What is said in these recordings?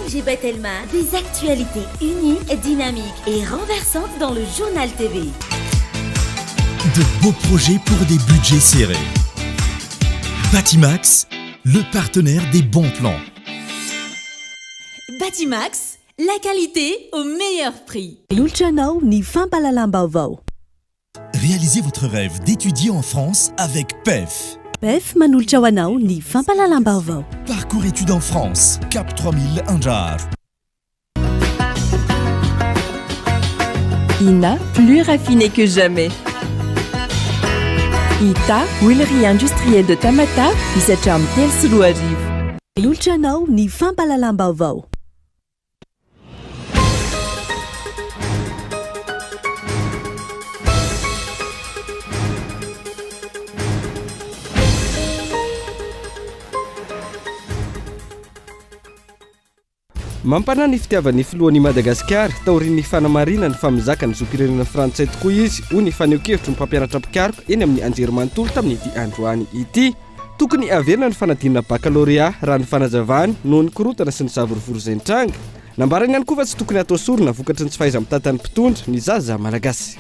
ONG Batelma, des actualités uniques, dynamiques et renversantes dans le Journal TV. De beaux projets pour des budgets serrés. Batimax, le partenaire des bons plans. Batimax, la qualité au meilleur prix. Manolotra anao ny fampahalalam-baovao. Réalisez votre rêve d'étudier en France avec PEF. PEF manolotra ho anao ny fampahalalam-baovao. Parcours études en France, Cap 3000 Andraharo. Ina, plus raffiné que jamais. Ita, huilerie industrielle de Tamatave, hisy hatramin'ny 2003. Manolotra anao ny fampahalalam-baovao. Mampanahy ny fitiavan'ny filohan'i Madagasikara taorian'ny fanamarinany fa mizaka ny zom-pirenena frantsay tokoa izy, hoy ny fanehoan-kevitry ny mpampianatra mpikaroka eny amin'ny anjerimanontolo tamin'ity androany ity. Tokony haverina ny fanadinana bakalorea, raha ny fanazavany, noho ny korontana sy ny savorovoro izay nitranga. Nambarany ihany koa fa tsy tokony hatao sorona vokatry ny tsy fahaiza-mitantan'ny mpitondra ny zaza malagasy.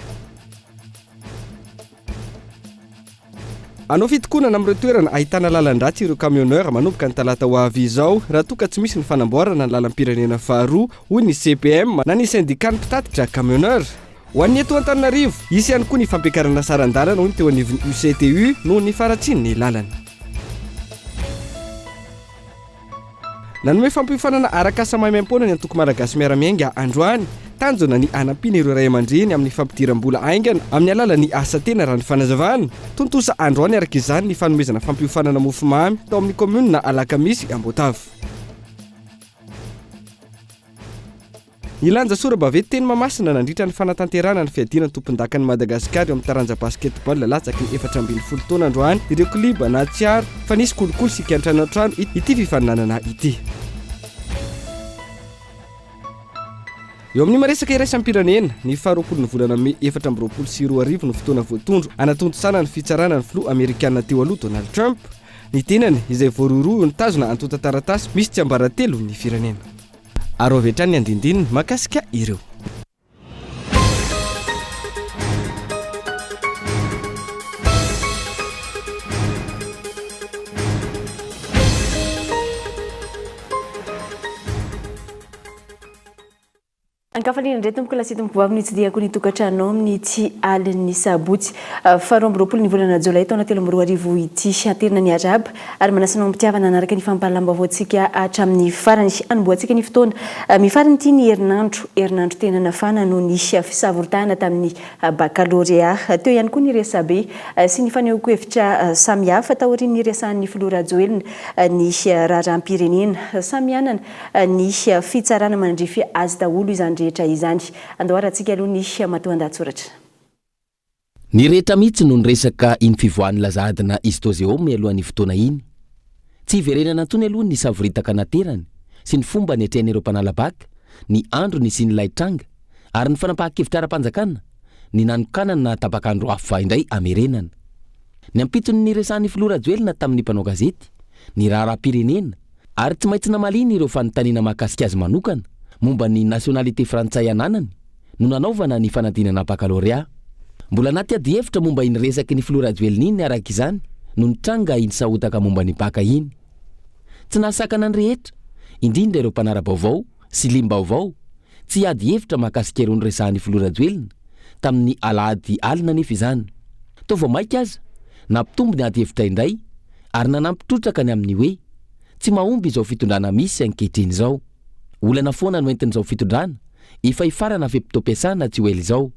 Hanao fitokonana amin'ireo toerana ahitana lalan-dratsy ireo camionneurs manomboka ny talata ho avy izao raha toa ka tsy misy ny fanamboarana ny lalam-pirenena faharoa, hoy ny CPM na ny sendikan'ny mpitatitra camionneurs. Ho an'ny eto Antananarivo, hisy ihany koa ny fampiakarana saran-dalana hoy ny teo anivon'ny UCTU noho ny faharatsian'ny lalana. Nanome fampiofanana arak'asa maimaimpoana ny antoko Malagasy Miara-Miainga androany. Tanjona ny hanampiana ireo ray aman-dreny amin'ny fampidiram-bola haingana amin'ny alalan'ny asa tena raha ny fanazavana. Tontosa androany araka izany ny fanomezana fampiofanana mofomamy tao amin'ny kaominina Alakamisy Amboatavo. Nilanja sora-baventy teny Mahamasina nandritra ny fanatanterahana ny fiadiana ny tompondakan'i Madagasikara eo amin'ny taranja basketball latsaky ny 14 taona androany ireo klioba nahatsiaro fa nisy kolikoly sy kiantranoantrano ity fifaninanana ity. Eo amin'ny maresaka iraisam-pirenena, ny faharoapolon'ny volana mey 2024 no fotoana voatondro hanatontosana ny fitsarana ny filoha amerikana teo aloha Donald Trump. Ny tenany izay voarohirohy ho nitazona antontan-taratasy misy tsiambaratelon'ny firenena. Ary avy hatrany ny andindininy mahakasika ireo. Ankafaliana indray tompoko lahy sy tompoko vavy no hitsidihako ny tokantranonao amin'ity alin'ny sabotsy faharoa 22 ny volana jolay taona 2003 ity. Aterina ny arahaba ary manasa anao am-pitiavana hanaraka ny fampahalalam-baovaontsika hatramin'ny farany. Hanombohantsika ny fotoana mifarana ity ny herinandro, herinandro tena nafana noho ny fisavoritahana tamin'ny bakalorea. Teo ihany koa ny resabe sy ny fanehoan-kevitra samihafa taorian'ny niresahan'ny filoha Rajoelina ny raharaham-pirenena. Samy hanana ny fitsarana manandrify azy daholo izany rehetra izany. Andao harantsika aloha ny matoandahatsoratra. Ny rehetra mihitsy no niresaka iny fivoahan'ny lazahadina Histozeum mialoha ny fotoana iny. Tsy hiverenana intsony aloha ny savoritaka naterany sy ny fomba niatrehan'ireo mpanala bac ny andro nisian'ilay tranga ary ny fanapahan-kevitra ara-panjakana ny nanokanana tapak'andro hafa indray hamerenana. Ny ampitson'ny niresahan'ny filoha Rajoelina tamin'ny mpanao gazety ny raharaham-pirenena ary tsy maintsy namaliany ireo fanontaniana mahakasika azy manokana momba ny nationalité frantsay ananany no nanaovana ny fanadinana bakalorea. Mbola anaty adihevitra momba iny resaky ny filoha Rajoelina iny araka izany no nitranga iny sahotaka momba ny baka iny. Tsy nahasakana ny rehetra, indrindra ireo mpanara-baovao sy liam-baovao, tsy hiady hevitra mahakasika ireo noresahan'ny filoha Rajoelina tamin'ny alahady alina anefa izany. Toa vao mainka aza nampitombo ny adihevitra indray ary nanampy trotraka ny amin'ny hoe tsy mahomby izao fitondrana misy ankehitriny izao. Olana foana no entin'izao fitondrana Efa hifarana fe-potoam-piasana tsy ho ela izao.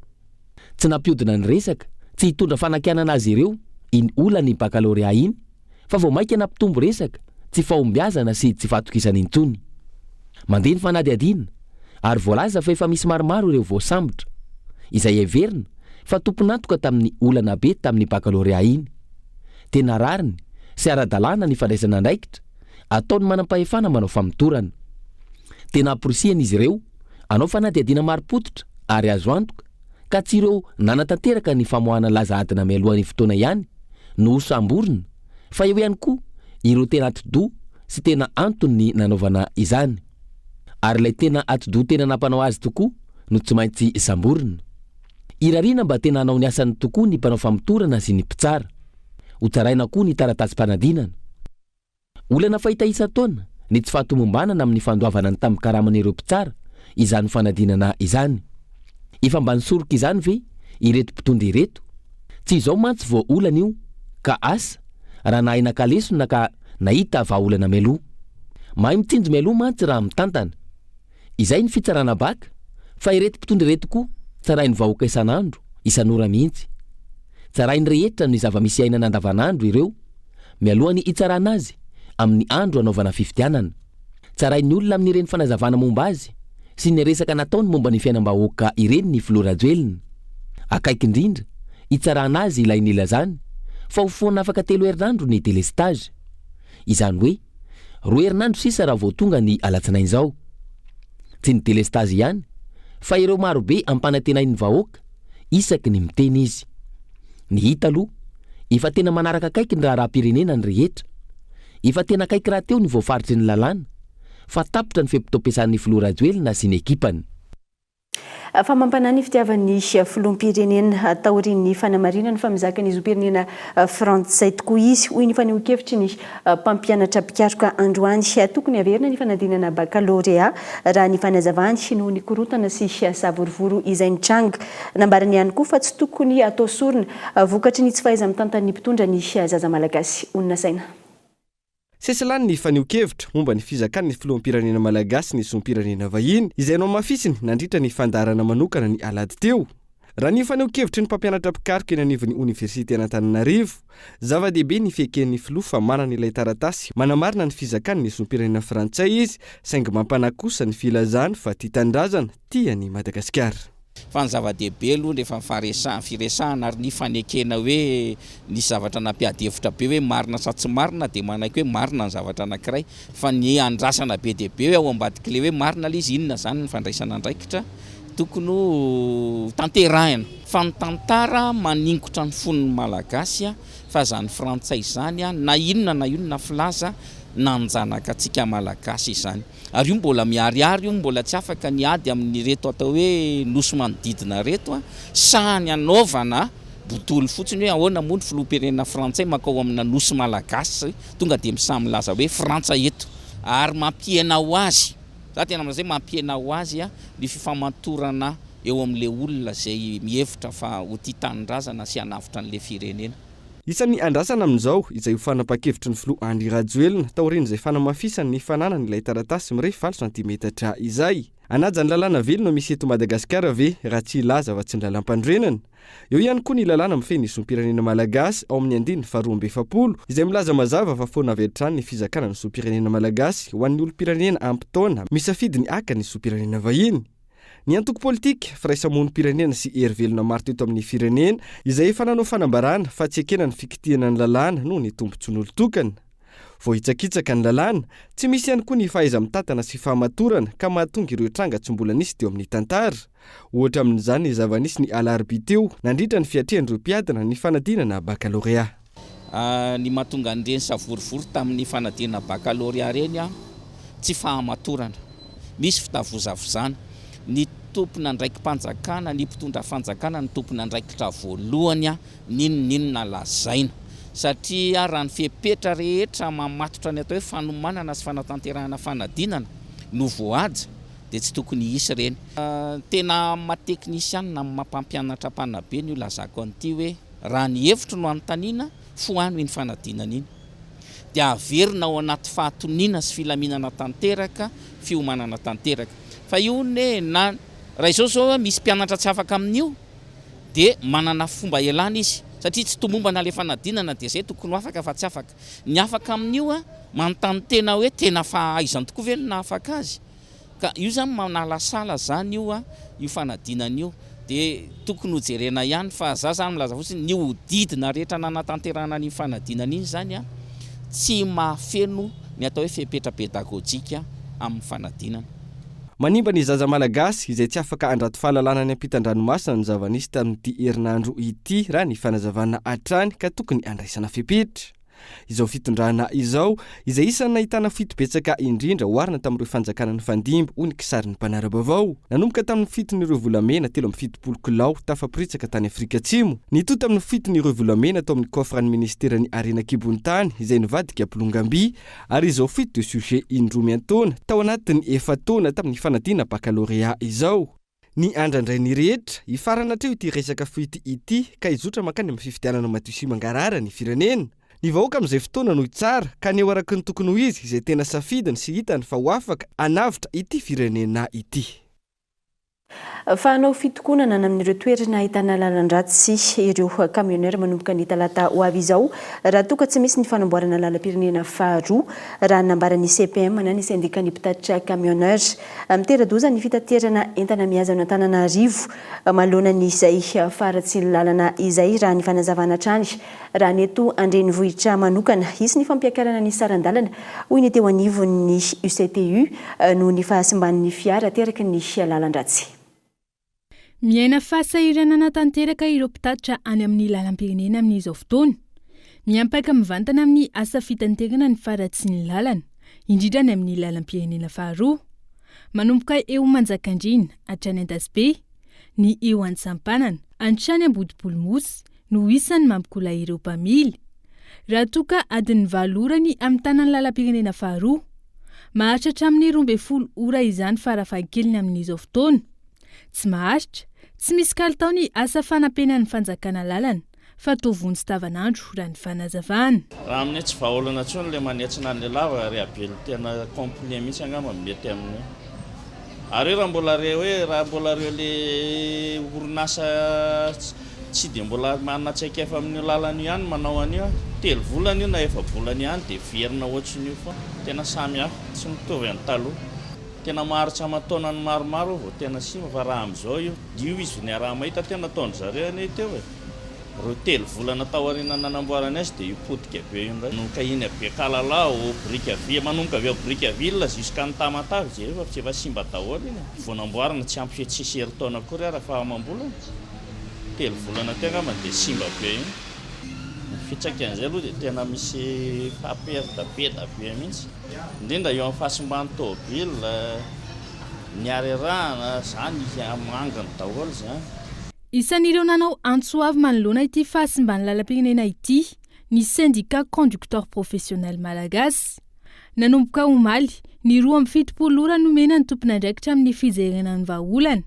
Tsy nampihodina ny resaka, tsy hitondra fanakianana azy ireo iny olan'ny bakalorea iny fa vao mainka nampitombo resaka tsy fahombiazana sy tsy fahatokisana intsony. Mandeha ny fanadihadiana ary voalaza fa efa misy maromaro ireo voasambotra, izay heverina fa tompon'antoka tamin'ny olana be tamin'ny bakalorea iny. Tena rariny sy ara-dalàna ny fandraisana andraikitra ataon'ny manampahefana manao famotorana. Tena amporisihana izy ireo hanao fanadihadiana marim-pototra ary azo antoka, ka tsy ireo nanatanteraka ny famoahana laza adina mialoha ny fotoana ihany no hosamborina fa eo ihany koa ireo tena atidoha sy tena anton'ny nanaovana izany. Ary ilay tena atidoha tena nampanao azy tokoa no tsy maintsy samborina. Irariana mba tena hanao ny asany tokoa ny mpanao famotorana sy ny mpitsara. Hotsaraina koa ny taratasim-panadinana. Olana fahita isan-taona ny tsy fahatomombanana amin'ny fandoavana ny tambin-karaman'ireo mpitsara izany fanadinana izany. Efa mba nisoroka izany ve ireto mpitondra ireto? Tsy izao mantsy vao olana io ka asa raha nahay naka lesona ka nahita vahaolana mialoha. Mahay mitsinjo mialoha mantsy raha mitantana. Izay ny fitsarana baka fa ireto mpitondra ireto koa tsarain'ny vahoaka isan'andro, isan'ora mihitsy. Tsarain'ny rehetra ny zava-misy iainana andavanandro ireo mialoha ny hitsarana azy amin'ny andro hanaovana fifidianana. Tsarain'ny olona amin'ireny fanazavana momba azy sy ny resaka nataony momba ny fiainam-bahoaka ireny ny filoha Rajoelina. Akaiky indrindra hitsarana azy ilay nilazany fa ho foana afaka telo herinandro ny délestage. Izany hoe roa herinandro sisa raha vao tonga ny alatsinainy izao. Tsy ny delestazy ihany fa ireo marobe ampanantenain'ny vahoaka isaky ny miteny izy. Ny hita aloha, efa tena manaraka akaiky ny raharaham-pirenena ny rehetra. Efa tena akaiky rahateo ny voafaritry ny lalàna fa tapitra ny fe-potoam-piasan'ny filoha Rajoelina sy ny ekipany. Fa mampanahy ny fitiavan'ny filoham-pirenena taorian'ny fanamarinany fa mizaka ny zom-pirenena frantsay tokoa izy, hoy ny fanehoan-kevitry ny mpampianatra mpikaroka androany. Tokony haverina ny fanadinana bakalorea, raha ny fanazavany, noho ny korontana sy savorovoro izay nitranga. Nambarany ihany koa fa tsy tokony hatao sorona vokatry ny tsy fahaiza-mitantan'ny mpitondra ny zaza malagasy. Honina saina. Sesilany ny fanehoan-kevitra momba ny fizakan'ny filoham-pirenena malagasy ny zom-pirenena vahiny, izay nohamafisiny nandritra ny fandaharana manokana ny alahady teo. Raha ny fanehoan-kevitry ny mpampianatra mpikaroka eny anivon'ny oniversiten'Antananarivo, zava-dehibe ny fieken'ny filoha fa manana ilay taratasy manamarina ny fizakany ny zom-pirenena frantsay izy, saingy mampanahy kosa ny filazany fa tia tanindrazana, tia an'i Madagasikara. Fa ny zava-dehibe aloha rehefa mifaresaha, firesahana ary ny fanekena hoe nisy zavatra nampiady hevitra be hoe marina sa tsy marina dia manaiky hoe marina ny zavatra anankiray. Fa ny andrasana be dia be hoe ao ambadik'ilay hoe marina ilay izy, inona izany ny fandraisana andraikitra tokony ho tanterahina. Fa ny tantara maningotra ny fon'ny Malagasy fa izany frantsay izany na inona na inona filaza nanjanaka antsika Malagasy izany. Ary io mbola miharihary io, mbola tsy afaka ny ady amin'ireto atao hoe nosy manodidina ireto, sahy ny hanaovana bontolo fotsiny hoe ahoana moa ny filoham-pirenena frantsay mankao amina nosy malagasy tonga dia misahy milaza hoe frantsa eto. Ary mampihena ho azy, za tena milaza hoe mampihena ho azy ny fifamantorana eo amin'ilay olona izay mihevitra fa ho tia tanindrazana sy hanavotra an'ilay firenena. Isan'ny andrasana amin'izao izay ho fanapahan-kevitry ny filoha Andry Rajoelina taorian'izay fanamafisany ny fananany ilay taratasy mirefy valo santimetatra izay. Hanaja ny lalàna velona misy eto Madagasikara ve raha tsy hilaza afa-tsy ny lalàmpanorenana? Eo ihany koa ny lalàna mifehy ny zom-pirenena malagasy ao amin'ny andininy faharoa 42 izay milaza mazava fa foana avy hatrany ny fizakana ny zom-pirenena malagasy ho an'ny olom-pirenena ampy taona misafidy ny haka ny zom-pirenena vahiny. Ny antoko politika, firaisamonim-pirenena sy hery velona maro teto amin'ny firenena izay efa nanao fanambarana fa tsy ekena ny fikitihana ny lalàna noho ny tombontsoan'olon-tokana. Voahitsakitsaka ny lalàna, tsy misy ihany koa ny fahaiza-mitantana sy fahamatorana ka mahatonga ireo tranga tsy mbola nisy teo amin'ny tantara. Ohatra amin'izany ny zava-nisy ny alarobia teo nandritra ny fiatrehan'ireo mpiadina ny fanadinana bakalorea. Ny mahatonga an'ireny savorovoro tamin'ny fanadinana bakalorea ireny tsy fahamatorana. Misy fitavozavozana. Ny tompon'andraiki-panjakana, ny mpitondra fanjakana no tompon'andraikitra voalohany n'inon'inona lazaina. Satria raha ny fepetra rehetra mamatotra ny atao hoe fanomanana sy fanatanterahana fanadinana no voahaja dia tsy tokony hisy ireny. Tena amin'ny maha teknisianina, amin'ny maha mpampianatra mpanabe no ilazako an'ity hoe. Raha ny hevitro no anontaniana, fohano iny fanadinana iny. Dia averina ao anaty fahatoniana sy filaminana tanteraka, fiomanana tanteraka. Fa io anie na, raha izao izao misy mpianatra tsy afaka amin'io, dia manana fomba ialana izy. Satria tsy tomombana ilay fanadinana dia izay tokony ho afaka fa tsy afaka. Ny afaka amin'io, manontany tena hoe tena fahaizany tokoa ve no nahafaka azy? Ka io zany manalasala zany io a, io fanadinana io, de tokony ho jerena ihany fa za zany milaza fotsiny ny hodidina rehetra nanatanterahana an'iny fanadinana iny zany a, tsy mahafeno ny atao hoe fepetra pedagojika amin'ny fanadinana. Manimba ny zaza malagasy izay tsy afaka handrato fahalalana any ampitan-dranomasina ny zava-nisy tamin'ity herinandro ity raha ny fanazavana hatrany ka tokony handraisana fepetra. Izao fitondrana izao, izay isan'ny nahitana fito betsaka indrindra oharina tamin'ireo fanjakana nifandimby, hoy ny kisarin'ny mpanara-baovao. Nanomboka tamin'ny fiton'ireo volamena 73 kilao tafaporitsaka tany Afrika Atsimo, nitohy tamin'ny fiton'ireo volamena tao amin'ny coffre-n'ny ministeran'ny Harena an-kibon'ny tany izay nivadika bolongam-by, ary izao fuite de sujet indroa miantaona tao anatin'ny efa-taona tamin'ny fanadinana bakalorea izao. Ny andrandrain'ny rehetra, hifarana hatreo ity resaka fuite ity ka hizotra mankany amin'ny fifidianana madio sy mangarahara ny firenena. Ny vahoaka amin'izay fotoana no hitsara ka haneho araka ny tokony ho izy izay tena safidiny sy hitany fa ho afaka hanavotra ity firenena ity. Fa hanao fitokonana any amin'ireo toerana ahitana lalan-dratsy ireo camionneur manomboka ny talata ho avy izao raha toa ka tsy misy ny fanamboarana lalam-pirenena faharoa, raha ny nambaran'ny CPM na ny sendikan'ny mpitatitra camionneur. Mitera-doza ny fitaterana entana mihaza an'Antananarivo manoloana ny izay faharatsian'ny lalana izay, raha ny fanazavana hatrany. Raha ny eto an-drenivohitra manokana, hisy ny fampiakarana ny saran-dalana, hoy ny teo anivon'ny UCTU, noho ny fahasimban'ny fiara ateraky ny lalan-dratsy. Miaina fahasahiranana tanteraka ireo mpitatitra any amin'ny lalam-pirenena amin'izao fotoana. Miampaika mivantana amin'ny asa fitanterana ny faharatsian'ny lalana, indrindra any amin'ny lalam-pirenena faharoa. Manomboka eo Manjakandriana hatrany Andasibe, ny eo Antsampanana, hatrany Ambodipolomosy no isan'ny mampikolahy ireo mpamily. Raha toa ka adin'ny valo ora ny hamitana ny lalam-pirenena faharoa. Maharitra hatramin'ny 12 ora izany farafahakeliny amin'izao fotoana. Tsy maharitra, tsy misy kalitao ny asa fanampenan'ny fanjakana lalana fa toa vonjy tavanandro raha ny fanazavana. Raha amin'io tsy vahaolana intsony ilay manetsina an'ilay lava réhabiliter-na complet mihitsy angamba no mety amin'io. Ary io raha mbola re hoe raha mbola ireo le orinasa tsy dia mbola manana traikefa amin'io lalana io ihany no manao an'io, telo volana io na efa-bolana ihany dia very ohatran'io foana. Tena samy hafa, tsy mitovy amin'ny taloha. Tena maharitra aman-taonany maromaro vao tena simba fa raha amin'izao io, io izy niaraha-mahita teo nataon-dry zareo anie teo e! Ireo telo volana taoriana nanamboarany azy dia io potika be io indray. Manomboka iny Bekalalao, Brickaville, manomboka avy ao Brickaville jusqu'any Tamatave jereo fa tsy efa simba daholo iny e! Vao namboarina tsy ampy tsisy herintaona akory ara fa amam-bolana, telo volana teo angambany dia simba be iny. Ny fiantraikan'izay aloha dia tena misy perte be da be mihitsy. Indrindra eo amin'ny fahasimban'ny tôbila, ny harerahana, izany manginy daholo izany. Isan'ireo nanao antso avo manoloana ity fahasimban'ny lalam-pirenena ity ny sendika Conducteur Professionnel Malagasy. Nanomboka omaly, ny 72 ora nomena ny tompon'andraikitra amin'ny fijerena ny vahaolana.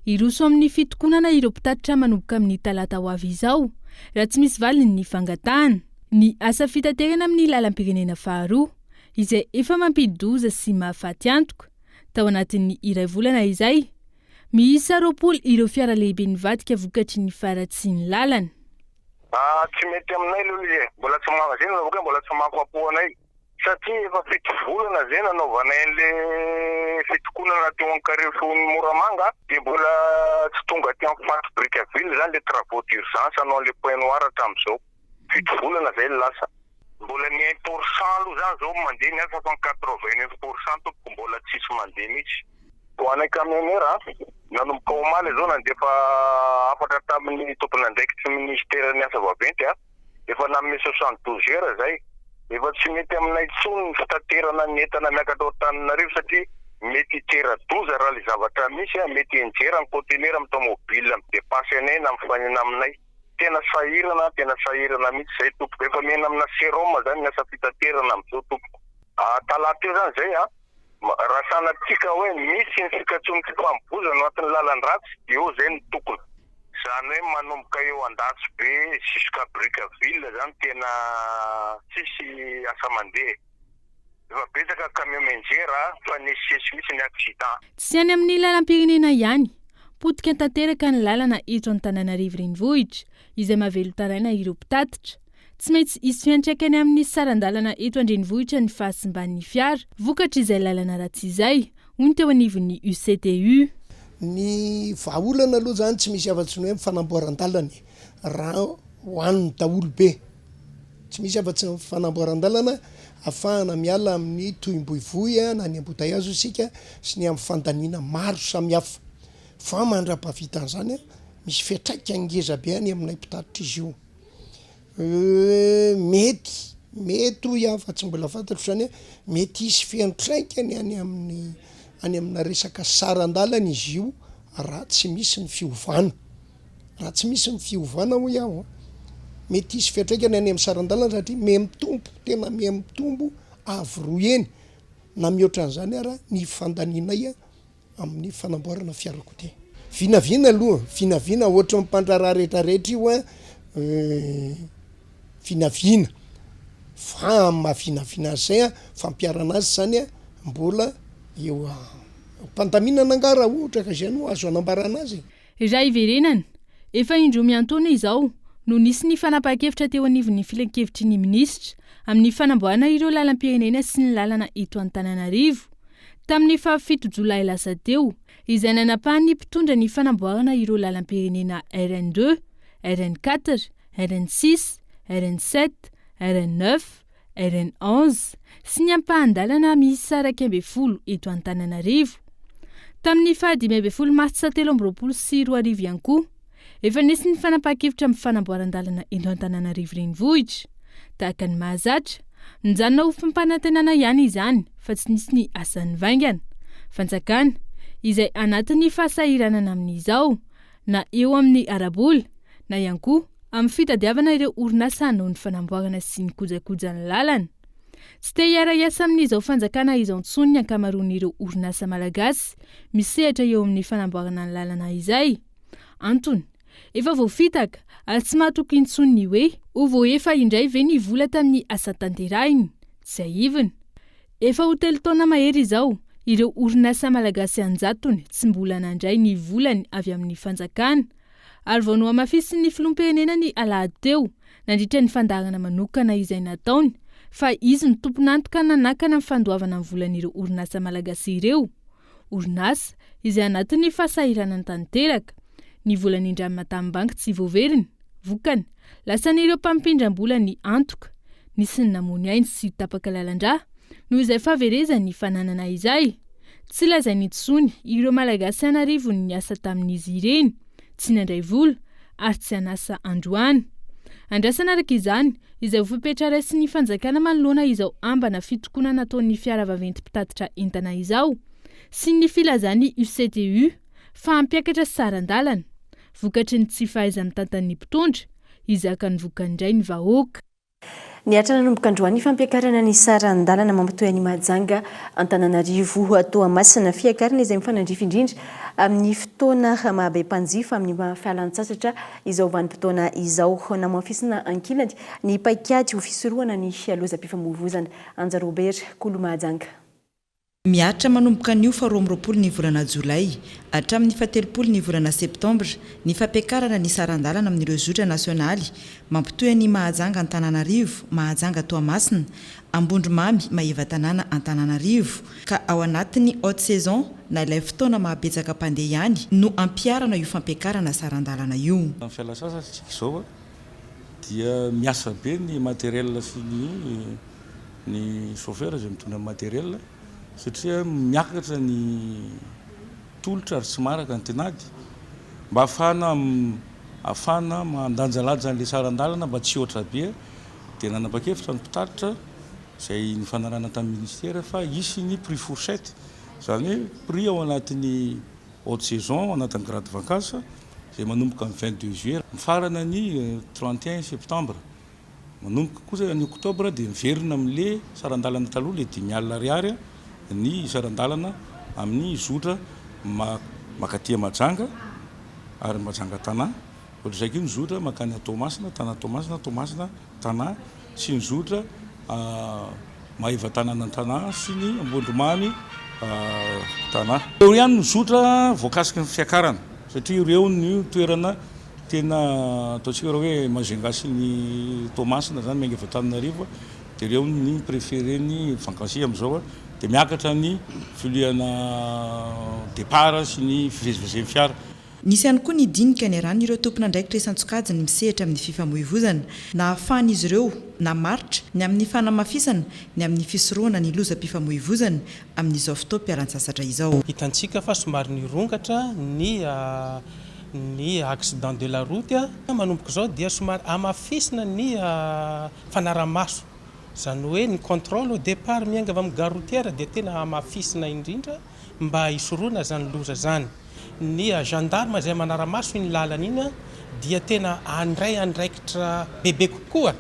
Hiroso amin'ny fitokonana ireo mpitatitra manomboka amin'ny talata ho avy izao, raha tsy misy valiny ny fangatahana. Ny asa fitaterana amin'ny lalam-pirenena faharoa, izay efa mampidi-doza sy mahafaty antoka, tao anatin'ny iray volana izay, miisa 20 ireo fiara lehibe nivadika vokatry ny faharatsian'ny lalana. Ah tsy mety aminay aloha izy e, mbola tsy ma, zay no lazaiko hoe mbola tsy mahafapo anay satria efa fito volana zay nanaovanay an'le fitokonana teo Ankarefon'i Moramanga de mbola tsy tonga aty amin'ny faritry Brickaville zany le travaux d'urgence hanao an'le point noir hatramin'izao. Fito volana zay no lasa. Mbola ny un pour cent aloha zany zao mandeha ny asa fa ny 89 pour cent tompoko mbola tsisy mandeha mihitsy. Ho anay camionneur a, nanomboka omaly izao nandefa hafatra tamin'ny tompon'andraikitry ny minisiteran'ny asa vaventy a, efa nanome 72 heures zay, efa tsy mety aminay intsony ny fitaterana ny entana miakatra ao Antananarivo satria mety hitera-doza raha le zavatra misy a, mety hianjera ny conteneur amin'ny tomobile mi-depasse anay na mifanena aminay. Tena sahirana, tena sahirana mihitsy zay tompoko. Efa miaina amina sérum zany ny asa fitaterana amizao tompoko. Talata eo zany zay an, raha sanatria ka hoe misy ny fikatsoan'ny fifamoivozana ao anatin'ny lalan-dratsy, eo zay no tokony. Zany hoe manomboka eo Andasobe jusqu'à Brickaville zany tena tsisy asa mandeha. Efa betsaka camion mianjera fa nisesy mihitsy ny accident. Tsy any amin'ny lalam-pirenena ihany. Potika tanteraka ny lalana eto Antananarivo Renivohitra, izay mahavelon-taraina ireo mpitatitra. Tsy maintsy hisy fiantraikany amin'ny saran-dalana eto an-drenivohitra ny fahasimban'ny fiara, vokatr'izay lalana ratsy izay, hoy ny teo anivon'ny UCTU. Ny vahaolana aloha izany tsy misy afa-tsy ny hoe fanamboaran-dalana e, raha ho an'ny daholobe. Tsy misy afa-tsy ny fanamboaran-dalana ahafahana miala amin'ny tohim-boivoy na ny embouteillage isika sy ny amin'ny fandaniana maro samihafa. Fa mandra-pahavitan'izany, misy fiantraikany ngeza be any aminay mpitatitra izy io. Mety. Mety hoy aho fa tsy mbola fantatro izany an, mety hisy fiantraikany any amin'ny any amina resaka saran-dalana izy io raha tsy misy ny fiovana. Raha tsy misy ny fiovana hoy aho an, mety hisy fiantraikany any amin'ny saran-dalana satria miha-mitombo, tena miha-mitombo avo roa heny na mihoatra an'izany ara ny fandanianay amin'ny fanamboarana fiarakodia. Vinavina aloha, vinavina ohatran'ny mpandraharaha rehetra rehetra io an, vinavina, fa amin'ny maha vinavina azy zay an, fampiharana azy zany an, mbola eo am-pandaminana angaha raha ohatra ka izay no azo anambarana azy e. Raha hiverenana, efa indroa miantaona izao no nisy ny fanapahan-kevitra teo anivon'ny filankevitry ny minisitra amin'ny fanamboarana ireo lalam-pirenena sy ny lalana eto Antananarivo. Tamin'ny fahafito jolay lasa teo, izay nanapahan'ny mpitondra ny fanamboarana ireo lalam-pirenena RN deux, RN quatre, RN six, RN sept, RN neuf, RN 11, sy ny ampahan-dalana miisa 11 eto Antananarivo. Tamin'ny faha 15 martsa 2023 ihany koa, efa nisy ny fanapahan-kevitra amin'ny fanamboaran-dalana eto Antananarivo Renivohitra. Tahaka ny mahazatra, mijanona ho fampanantenana ihany izany fa tsy nisy ny asa nivaingana. Fanjakana, izay anatin'ny fahasahiranana amin'izao, na eo amin'ny ara-bola, na ihany koa amin'ny fitadiavana ireo orinasa hanao ny fanamboarana sy ny kojakoja ny lalana. Tsy te hiara-hiasa amin'izao fanjakana izao intsony ny ankamaroan'ireo orinasa malagasy misehatra eo amin'ny fanamboarana ny lalana izay. Antony, efa voafitaka ary tsy mahatoky intsony ny hoe ho voaefa indray ve ny vola tamin'ny asa tanterahiny. Tsiahivina. Efa ho telo taona mahery izao ireo orinasa malagasy an-jatony tsy mbola nandray ny volany avy amin'ny fanjakana ary vao nohamafisin'ny filoham-pirenena ny alahady teo nandritra ny fandaharana manokana izay nataony fa izy no tompon'antoka nanakana ny fandoavana ny volan'ireo orinasa malagasy ireo orinasa izay anatin'ny fahasahiranana tanteraka. Ny vola nindramina tamin'ny banky tsy voaverina. Vokany, lasan'ireo mpampindram-bola ny antoka. Nisy ny namono ainy sy tapaka lalan-drà noho izay fahaverezan'ny fananana izay. Tsy lazaina intsony ireo Malagasy an'arivony niasa tamin'izy ireny, tsy nandray vola ary tsy an'asa androany. Andrasana araka izany izay ho fepetra raisin'ny fanjakana manoloana izao ambana fitokonana ataon'ny fiara vaventy mpitatitra entana izao sy ny filazan'ny UCTU fa hampiakatra saran-dalana vokatry ny tsy fahaiza-mitantan'ny mpitondra, hizaka ny vokany indray ny vahoaka. Nihatra nanomboka androany ny fampiakarana ny saran-dalana mampitohy an'i Mahajanga, Antananarivo, Toamasina. Fiakarana izay mifanandrify indrindra amin'ny fotoana maha-be mpanjifa amin'ny maha fialan-tsasatra izao vanim-potoana izao. Namafisina ankilany ny paikady ho fisorohana ny lozam-pifamoivoizana. Anja Robert, Kolo Mahajanga. Mihatra manomboka anio faha 22 ny volana jolay hatramin'ny fahatelopolo ny volana septambra ny fampiakarana ny saran-dalana amin'ireo zotra nasionaly mampitohy an'i Mahajanga Antananarivo, Mahajanga Toamasina, Ambondromamy Maevatanàna Antananarivo ka ao anatin'ny haute saison na ilay fotoana maha betsaka mpandeha ihany no ampiharana io fampiakarana saran-dalana io. Amin'ny fialan-tsasatra isika izao dia miasa be ny matériel sy ny ny chauffeur izay mitondra ny matériel satria miakatra ny tolotra ary tsy maharaka ny tinady mba ahafahana ahafahana mandanjalanja an'ilay saran-dalana mba tsy hihoatra be dia nanapa-kevitra ny mpitatitra izay nifanarahana tamin'ny ministera fa hisy ny prix fourchette izany hoe prix ao anatin'ny haute saison ao anatin'ny grande vacance izay manomboka ny 22 juillet mifarana ny 31 septembre Manomboka kosa ny oktobra dia miverina amin'le saran-dalana taloha, le 50 ariary ny saran-dalana amin'ny zotra mankaty Mahajanga ary Mahajanga Tanà. Ohatr'izay koa ny zotra mankany Toamasina, Tanà Toamasina, Toamasina Tanà sy ny zotra Maevatanàna Tanà sy ny Ambondromamy Tanà. Ireo ihany no zotra voakasiky ny fiakarana satria ireo no toerana Tena ataontsika raha hoe Majunga sy ny Toamasina zany miainga avy Antananarivo dia ireo ny préféré ny vacancier amin'izao dia miakatra ny filiana départ sy ny fivezivezen'ny fiara. Nisy ihany koa ny dinika niarahan'ireo tompon'andraikitra isan-tsokajiny misehatra amin'ny fifamoivozana, nahafahan'izy ireo namaritra ny amin'ny fanamafisana ny amin'ny fisorohana ny lozam-pifamoivozana amin'izao fotoam-pialantsasatra izao. Hitantsika fa somary nirongatra ny ny accident de la route. Manomboka izao dia somary hamafisina ny fanaraha-maso. Izany hoe ny contrôle au départ miainga avy amin'ny gare routière dia tena hamafisina indrindra mba hisorohana izany loza izany. Ny gendarme izay manara-maso iny lalana iny dia tena handray andraikitra bebe kokoa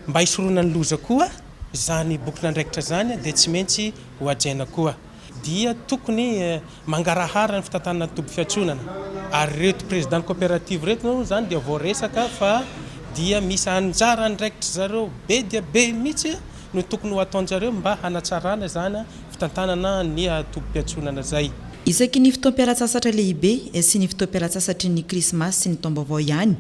mba hisorohana ny loza koa izany bokin'andraikitra izany dia tsy maintsy ho hajaina koa. Dia tokony mangarahara ny fitantanana ny toby fiantsonana ary ireto président coopérative ireto moa izany dia voaresaka fa dia misy anjara andraikitry zareo be dia be mihitsy no tokony ho ataon-jareo mba hanatsarana izany fitantanana ny tobim-piantsonana izay. Isaky ny fotoam-pialantsasatra lehibe sy ny fotoam-pialantsasatry ny Krismasy sy ny Taom-baovao ihany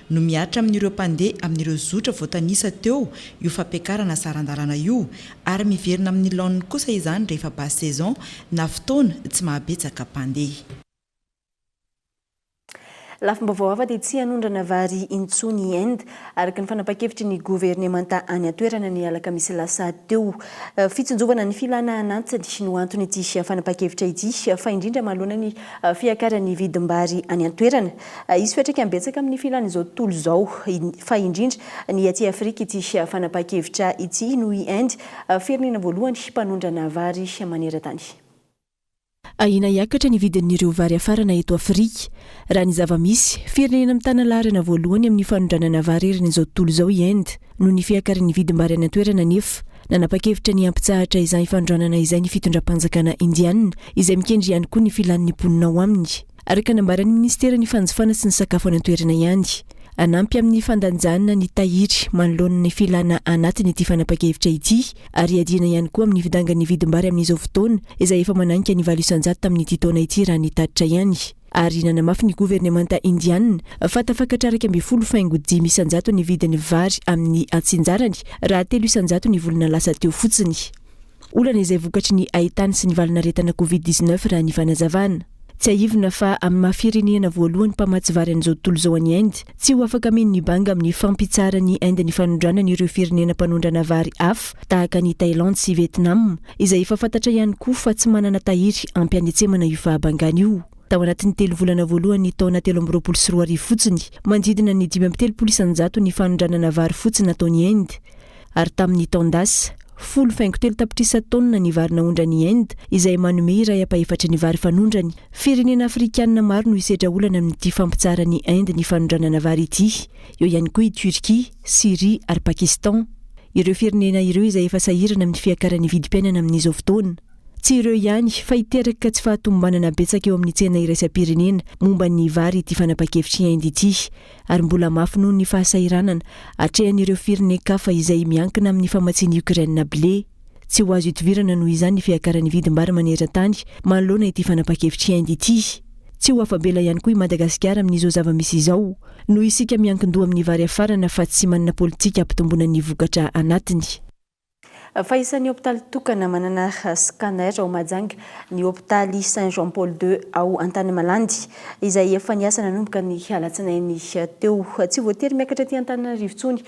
no mihatra amin'ireo mpandeha amin'ireo zotra voatanisa teo io fampiakarana saran-dalana io ary miverina amin'ny laoniny kosa izany rehefa basse saison na fotoana tsy mahabetsaka mpandeha. Lafim-baovao hafa dia tsy hanondrana vary intsony i Inde, araka ny fanapahan-kevitry ny governemanta any an-toerana ny alakamisy lasa teo. Fitsinjovana ny filana anatiny no anton'ity fanapahan-kevitra ity, fa indrindra manoloana ny fiakaran'ny vidim-bary any an-toerana. Hisy fiantraikany betsaka amin'ny filan'izao tontolo izao, fa indrindra ny aty Afrika ity fanapahan-kevitra ity, noho i Inde, firenena voalohany mpanondrana vary maneran-tany. Ahiana hiakatra ny vidin'ireo vary hafarana eto Afrika. Raha ny zava-misy, firenena mitana laharana voalohany amin'ny fanondranana vary eran'izao tontolo izao i Inde. Noho ny fiakaran'ny vidim-bary any an-toerana anefa, nanapa-kevitra ny hampitsahatra izany fanondranana izay ny fitondram-panjakana indiana, izay mikendry ihany koa ny filan'ny mponina ao aminy. Araka ny nambaran'ny minisiteran'ny fanjifana sy ny sakafo any an-toerana ihany. Hanampy amin'ny fandanjana ny tahiry manoloana ny filana anatiny ity fanapahan-kevitra ity ary hiadiana ihany koa amin'ny fidangan'ny vidim-bary amin'izao fotoana izay efa mananika ny 8% tamin'ity taona ity raha ny tatitra ihany. Ary nanamafy ny governemanta indiana fa tafakatra 11.5% ny vidin'ny vary amin'ny antsinjarany raha 3% ny volana lasa teo fotsiny. Olana izay vokatry ny haitany sy ny valanaretina Covid 19 raha ny fanazavana. Tsiahivina fa amin'ny maha firenena voalohany mpamatsy vary an'izao tontolo izao an'i Inde, tsy ho afaka hameno ny banga amin'ny fampitsaharan'i Inde ny fanondranany ireo firenena mpanondrana vary hafa tahaka an'i Thailandy sy Vietnam, izay efa fantatra ihany koa fa tsy manana tahiry ampy hanetsemana io fahabangana io. Tao anatin'ny telo volana voalohan'ny taona 2023 fotsiny, manodidina ny 35% ny fanondranana vary fotsy nataon'i Inde. Ary tamin'ny taon-dasa, folo faingo telo tapitrisa taonina ny vary naondran'i Inde, izay manome iray ampahefatry ny vary fanondrany. Firenena afrikanina maro no hisedra olana amin'ity fampitsaharan'i Inde ny fanondranana vary ity. Eo ihany koa i Turquie, Syrie ary Pakistan. Ireo firenena ireo izay efa sahirana amin'ny fiakaran'ny vidim-piainana amin'izao fotoana. Tsy ireo ihany, fa hiteraka tsy fahatomombanana betsaka eo amin'ny tsena iraisam-pirenena momba ny vary ity fanapahan-kevitr'i Inde ity. ary mbola mafy noho ny fahasahiranana atrehan'ireo firenen-kafa izay miankina amin'ny famatsian'i Ukraine blé. Tsy ho azo idivirana noho izany ny fiakaran'ny vidim-bary maneran-tany manoloana ity fanapahan-kevitr'i Inde ity. Tsy ho afa-bela ihany koa i Madagasikara amin'izao zava-misy izao, noho isika miankin-doha amin'ny vary hafarana fa tsy manana politika hampitomboana ny vokatra anatiny. Fa isan'ny hopitaly tokana manana scanner ao Mahajanga ny hopitaly Saint Jean Paul ii ao Antanimalandy, izay efa niasa nanomboka ny alatsinainy teo. Tsy voatery miakatra aty Antananarivo intsony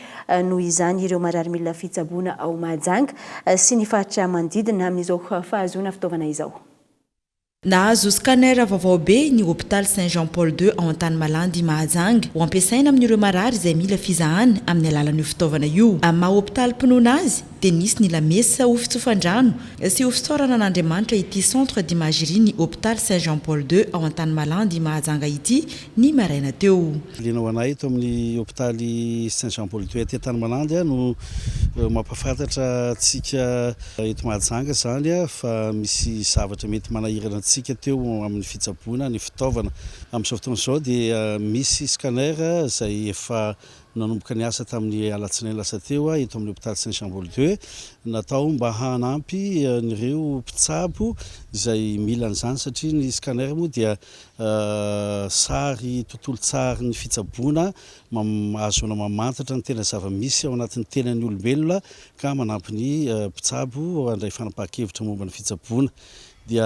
noho izany ireo marary mila fitsaboana ao Mahajanga sy ny faritra manodidina amin'izao fahazoana fitaovana izao. Nahazo scanner vaovao be ny hopitaly Saint Jean Paul ii ao Antanimalandy Mahajanga ho ampiasaina amin'ireo marary izay mila fizahana amin'ny alalan'io fitaovana io. Amin'ny maha hopitalim-pinoana azy dia nisy ny lamesa ho fitsofan-drano sy ho fisaorana an'Andriamanitra ity Centre d'imagerie ny hopitaly Saint Jean Paul ii ao Antanimalandy Mahajanga ity ny maraina teo. Liana ho anay eto amin'ny hopitaly Saint Jean Paul ii aty Antanimalandy no mampahafantatra antsika Eto Mahajanga izany fa misy zavatra mety manahirana antsika teo amin'ny fitsaboana ny fitaovana. Amin'izao fotoana izao dia misy scanner izay efa nanomboka niasa tamin'ny alatsinainy lasa teo eto amin'ny hopitaly Saint Jean Paul ii natao mba hanampy an'ireo mpitsabo izay mila an'izany satria ny scanner moa dia sary tontolon-tsarin'ny fitsaboana ahazoana mamantatra ny tena zava-misy ao anatin'ny tenan'ny olombelona ka manampy ny mpitsabo handray fanapahan-kevitra momba ny fitsaboana dia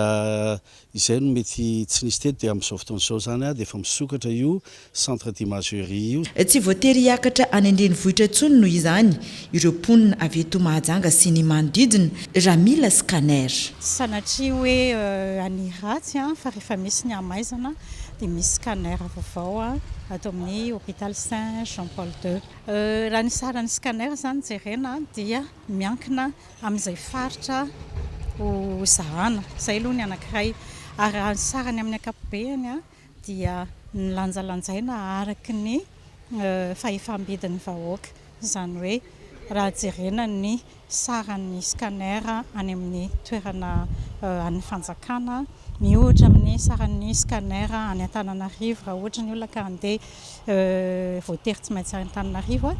izay no mety tsy nisy teto dia amin'izao fotoana izao izany dia efa misokatra io centre d'imagerie io. Tsy voatery hiakatra any an-drenivohitra intsony noho izany ireo mponina avy eto Mahajanga sy ny manodidina raha mila scanner. Tsy sanatria hoe hania ratsy fa rehefa misy ny hamaizana. dia misy scanner vaovao ato amin'ny hôpital Saint Jean Paul ii. Raha ny saran'ny scanner izany jerena dia miankina amin'izay faritra ho zahana, izay aloha ny anankiray. Ary raha ny sarany amin'ny ankapobeny dia nolanjalanjaina araka ny fahefam-bidin'ny vahoaka. Izany hoe raha jerena ny saran'ny scanner any amin'ny toerana an'ny fanjakana miohatra amin'ny saran'ny scanner any Antananarivo raha ohatra ny olona ka handeha voatery tsy maintsy any Antananarivo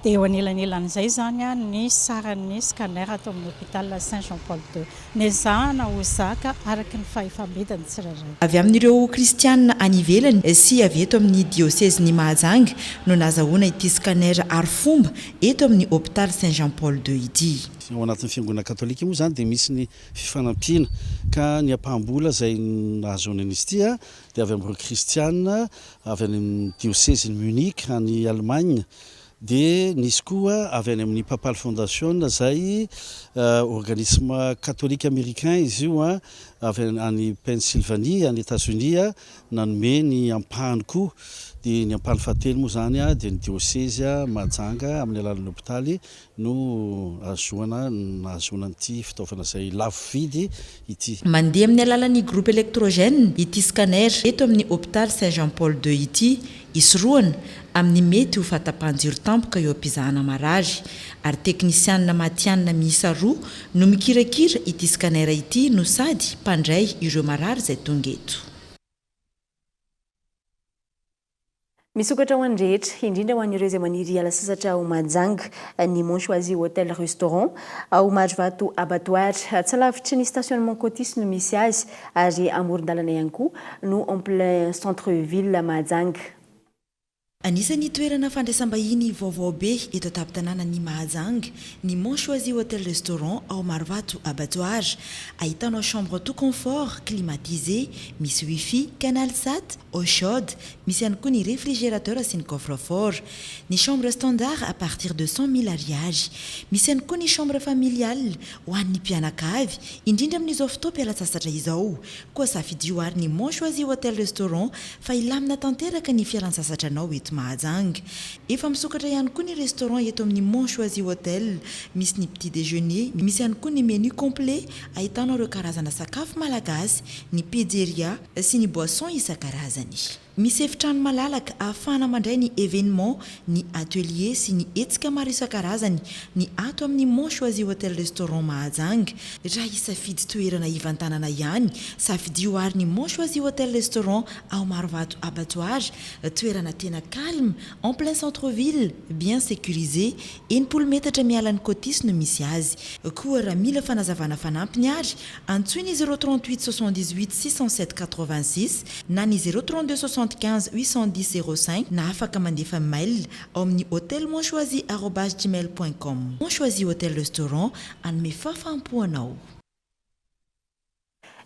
dia eo anelanelan'izay izany ny saran'ny scanner ato amin'ny hôpital Saint Jean Paul ii. Nezahana ho zaka araka ny fahefam-bidin'ny tsirairay. Avy amin'ireo kristianina any ivelany sy avy eto amin'ny diosezin'i Mahajanga no nazahoana ity scanner arifomba eto amin'ny hopitaly Saint Jean Paul ii ity. Ao anatin'ny fiangonana katolika moa izany dia misy ny fifanampiana ka ny ampaham-bola izay nahazoana an'izy ity dia avy amin'ireo kristiana avy any amin'ny diosezin'i Munich any Allemagne Dia nisy koa avy any amin'ny Papal Foundation izay organisme katolika americain izy io avy any Pennsylvanie any Etazonia nanome ny ampahany koa. Dia ny ampahany fahatelo moa izany dia ny diosezy Mahajanga amin'ny alalan'ny hopitaly no ahazoana nahazoana an'ity fitaovana izay lafo vidy ity. Mandeha amin'ny alalan'ny groupe électrogène ity scanner eto amin'ny hopitaly Saint Jean Paul ii ity. Hisorohana amin'ny mety ho fahatapahan-jiro tampoka eo am-pizahana marary, ary teknisianina matihanina miisa roa no mikirakira ity scanner ity no sady mpandray ireo marary izay tonga eto. Misokatra ho an'ny rehetra, indrindra ho an'ireo izay maniry hiala sasatra ao Mahajanga, ny Mont Choisy Hotel Restaurant, ao Marovato Abattoir. Tsy lavitry ny stationnement Cotis no misy azy ary amoron-dalana ihany koa no en plein centre ville Mahajanga. Anisan'ny toerana fandraisam-bahiny vaovao be eto an-tampon-tanànan'i Mahajanga ny Mont Choisy Hotel Restaurant ao Marovato Abattoir. Ahitanao chambre tout confort, climatisé, misy wifi, canal sat, eau chaude, misy ihany koa ny réfrigérateur sy ny coffre fort. Ny chambre standard à partir de 100 000 ariary. Misy ihany koa ny chambre familiale ho an'ny mpianakavy, indrindra amin'izao fotoam-pialantsasatra izao. Koa safidio ary ny Mont Choisy Hotel Restaurant fa hilamina tanteraka ny fialantsasatranao eto Mahajanga. Efa misokatra ihany koa ny restaurant eto amin'ny Mont Choisy Hotel. Misy ny petit déjeuner, misy ihany koa ny menu complet ahitanao ireo karazana sakafo malagasy, ny pizzeria sy ny boisson isan-karazany. Misy efitrano malalaka ahafahana mandray ny événement, ny atelier sy ny hetsika maro isan-karazany ny ato amin'ny Mont Choisy Hotel Restaurant Mahajanga. Raha hisafidy toerana hivantanana ihany, safidio ary ny Mont Choisy Hotel Restaurant ao Marovato Abattoir, toerana tena calme, en plein centre ville, bien sécurisé, 60 metatra miala ny Cotis no misy azy. Koa raha mila fanazavana fanampiny ary, antsoy ny 038 78 607 86 na ny 032 75 810 05 na afaka mandefa mail ao amin'ny hotelmontchoisy arobase gmail point com. Mont Choisy Hotel Restaurant hanome fahafaham-po anao.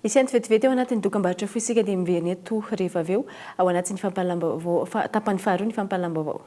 Hisy vetivety ao anatin'ny dokambarotra fohy isika dia miverina eto rehefa avy eo ao anatin'ny fampahalalam-baovao tapany faharoa ny fampahalalam-baovao.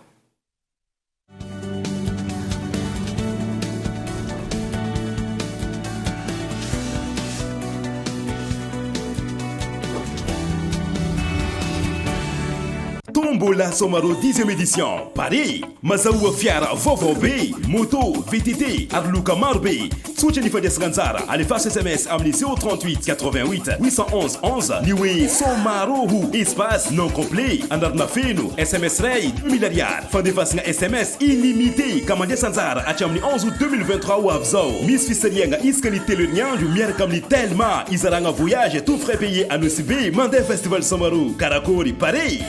Tombola Somaro dixième édition, Paris. Mazahoa fiara vaovao be, moto, VTT ary loka maro be. Tsotra ny fandraisana anjara, alefaso sms amin'ny 038 88 811 11 ny hoe Somaro ho espace nom complet, anarana feno, sms iray 2000 ariary. Fandefasana sms illimité ka mandraisa anjara hatramin'ny 11 août 2023 ho avy izao. Misy fisarihana isaka ny telo herinandro miaraka amin'ny Telma, izaragna voyage tout frais payé à Nosy Be mandeha festival Somaro. Karakôry, pare!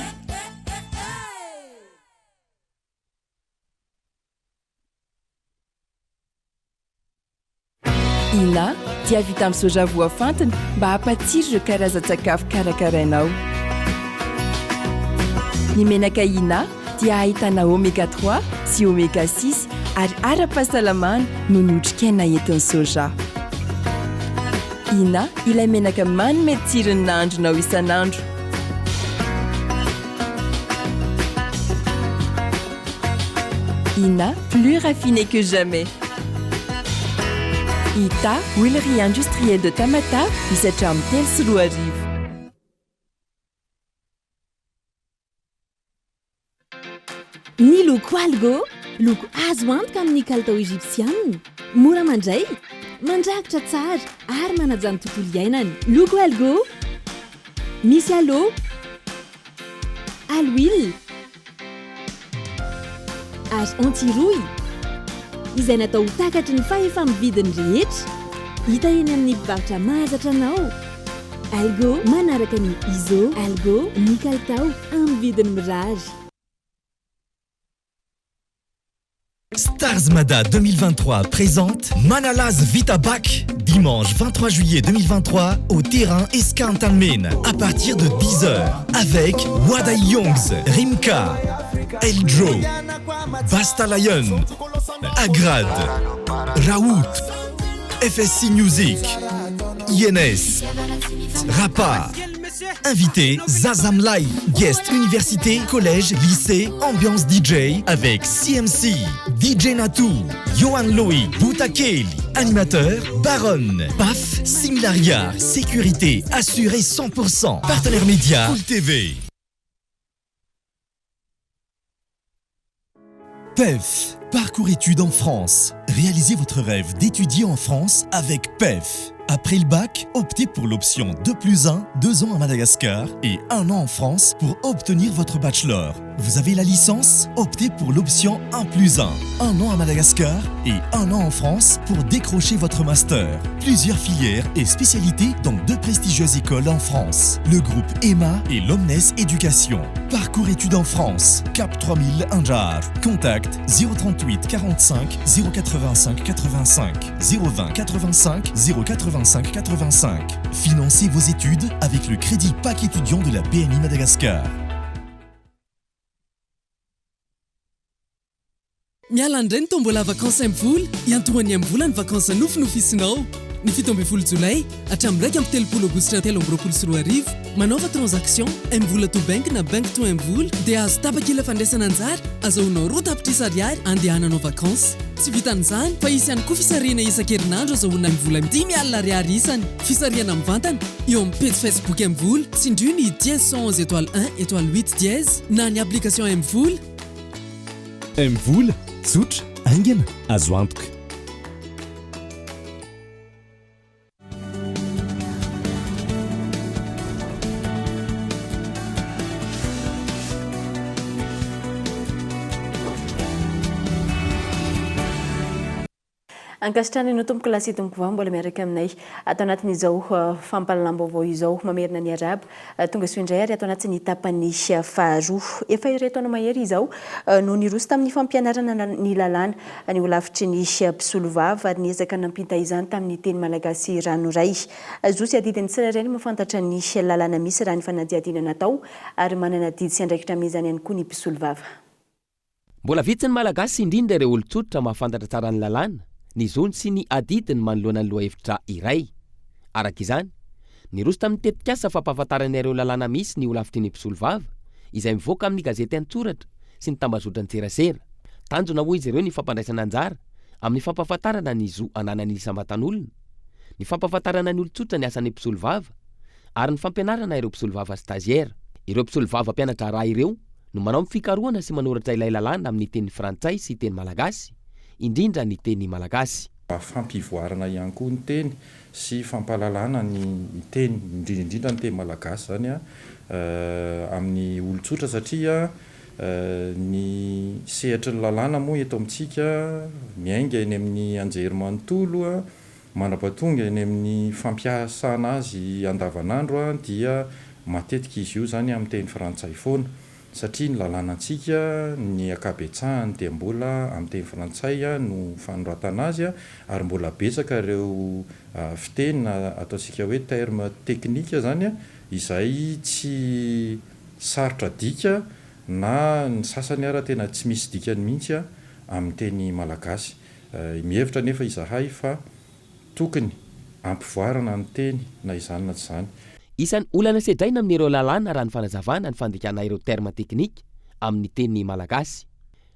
Ina dia vita amin'ny soja voafantina mba hampatsiro ireo karazan-tsakafo karakarainao. Ny menaka Ina dia ahitana oméga 3 sy oméga 6 ary ara-pahasalamana noho ny otrikaina entin'ny soja. Ina ilay menaka manome tsiro ny nahandronao isan'andro. Ina, plus raffiné que jamais. Ita, huilerie industrielle de Tamatave, misy hatramin'ny 2003. Ny loko Algo, loko azo antoka amin'ny kalitao Egyptiana, mora mandray, mandrakotra tsara ary manaja ny tontolo iainana. Loko Algo, misy aloe, aloe ary anti-rouille, izay natao ho takatry ny fahefa-mividin'ny rehetra. Hita eny amin'ny mpivarotra mahazatra anao. Algo, manaraka ny ISO. Algo, ny kalitao amin'ny vidiny mirary. Stars Mada 2023 présente Manalaz Vita Bac dimanche 23 juillet 2023 au terrain Esca Antanimena à partir de 10h avec Wada Youngs, Rimka, Eldro, Basta Lion, Agrad, Raout, FSC Music, INS, Rapa. Invité Zazamlay, guest université, collège, lycée, ambiance DJ avec CMC, DJ Natou, Johan Loïc, Boutakeli, animateur Baron, PAF, Similaria, sécurité assurée 100%, partenaire média, Full TV. PEF, parcours études en France. Réalisez votre rêve d'étudier en France avec PEF. Après le bac, optez pour l'option 2 plus 1, 2 ans à Madagascar et 1 an en France pour obtenir votre bachelor. Vous avez la licence Optez pour l'option 1 plus 1, 1 an à Madagascar et 1 an en France pour décrocher votre master. Plusieurs filières et spécialités dans deux prestigieuses écoles en France. Le groupe EMA et l'Omnes Éducation. Parcours études en France, Cap 3000 Anjar. Contact 038 45 085 85 020 85 085 85. Financez vos études avec le crédit PAC étudiant de la BNI Madagascar. Miala indray ny tombola vacances MVola, iantohan'ny MVola ny vacances nofinofisinao. Ny 17 jolay hatramin'ny 31 aogositra 2023, manaova transaction MVola to bank na bank to MVola dia azo tapakila fandraisana anjara azahoanao 2 tapitrisa ariary andehananao vacances. Tsy vitan'izany fa hisy ihany koa fisarihana isan-kerinandro azahoana MVola 5 alina ariary isany. Fisarihana mivantana eo amin'ny pejy Facebook MVola, tsindrio ny dièse 111 étoile 1 étoile 8 dièse na ny application MVola. MVola, tsotra, haingana, azo antoka. Ankasitrahana ianao tompoko lahy sy tompoko vavy mbola miaraka aminay ato anatin'izao fampahalalam-baovao izao. Mamerina ny arahaba tonga soa indray ary ato anatin'ny tapany faharoa. Efa iray taona mahery izao no niroso tamin'ny fampianarana ny lalàna ny holafitry ny mpisolovava ary niezaka nampita izany tamin'ny teny malagasy ranoray. Zo sy adidin'ny tsirairay ny mahafantatra ny lalàna misy raha ny fanadihadiana natao ary manana adidy sy andraikitra amin'izany ihany koa ny mpisolovava. Mbola vitsy ny Malagasy, indrindra ireo olon-tsotra mahafantatra tsara ny lalàna, ny zony sy ny adidiny manoloana ny lohahevitra iray. Araka izany, niroso tamin'ny tetikasa fampahafantarana ireo lalàna misy ny holafitry ny mpisolovava, izay mivoaka amin'ny gazety an-tsoratra sy ny tambazotran-tserasera. Tanjona hoy izy ireo ny fampandraisana anjara amin'ny fampahafantarana ny zo ananan'ny isam-batan'olona, ny fampahafantarana ny olon-tsotra ny asan'ny mpisolovava ary ny fampianarana ireo mpisolovava stagiaire. Ireo mpisolovava mpiana-draharaha ireo no manao ny fikarohana sy manoratra ilay lalàna amin'ny teny frantsay sy teny malagasy, indrindra ny teny malagasy. Mba fampivoarana ihany koa ny teny sy fampahalalana ny teny, indrindra indrindra ny teny malagasy izany amin'ny olon-tsotra satria ny sehatry ny lalàna moa eto amintsika miainga eny amin'ny anjerimanontolo mandra-pahatonga eny amin'ny fampiasana azy andavanandro dia matetika izy io izany amin'ny teny frantsay foana satria ny lalànantsika ny ankabetsahany dia mbola amin'ny teny frantsay no fanoratana azy ary mbola betsaka ireo fiteny na ataontsika hoe terme technique izany izay tsy sarotra adika na ny sasany ara tena tsy misy dikany mihitsy amin'ny teny malagasy. Mihevitra anefa izahay fa tokony ampivoarana ny teny na izany na tsy izany. Isan'ny olana sedraina amin'ireo lalàna raha ny fanazavana ny fandikana ireo termes techniques amin'ny teny malagasy.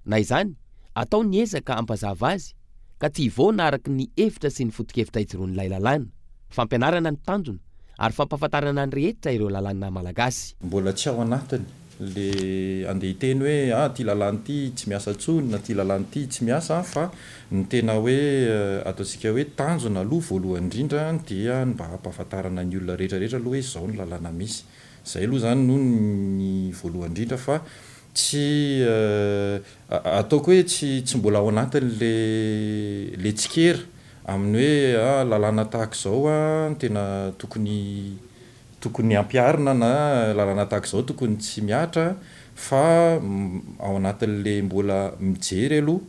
Na izany, atao ny ezaka hampazava azy ka tsy hivoana araka ny hevitra sy ny foto-kevitra ijoroan'ilay lalàna. Fampianarana ny tanjona ary fampahafantarana ny rehetra ireo lalàna malagasy. Mbola tsy ao anatiny. le andeha hiteny hoe ah ity lalàna ity tsy miasa intsony na ity lalàna ity tsy miasa fa ny tena hoe ataontsika hoe tanjona aloha voalohany indrindra dia ny mba hampahafantarana ny olona rehetra rehetra aloha hoe izao ny lalàna misy. Izay aloha izany no ny voalohany indrindra fa tsy ataoko hoe tsy tsy mbola ao anatin'le le tsikera amin'ny hoe ah lalàna tahaka izao no tena tokony tokony hampiharina na lalàna tahaka izao tokony tsy mihatra fa ao anatin'le mbola mijery aloha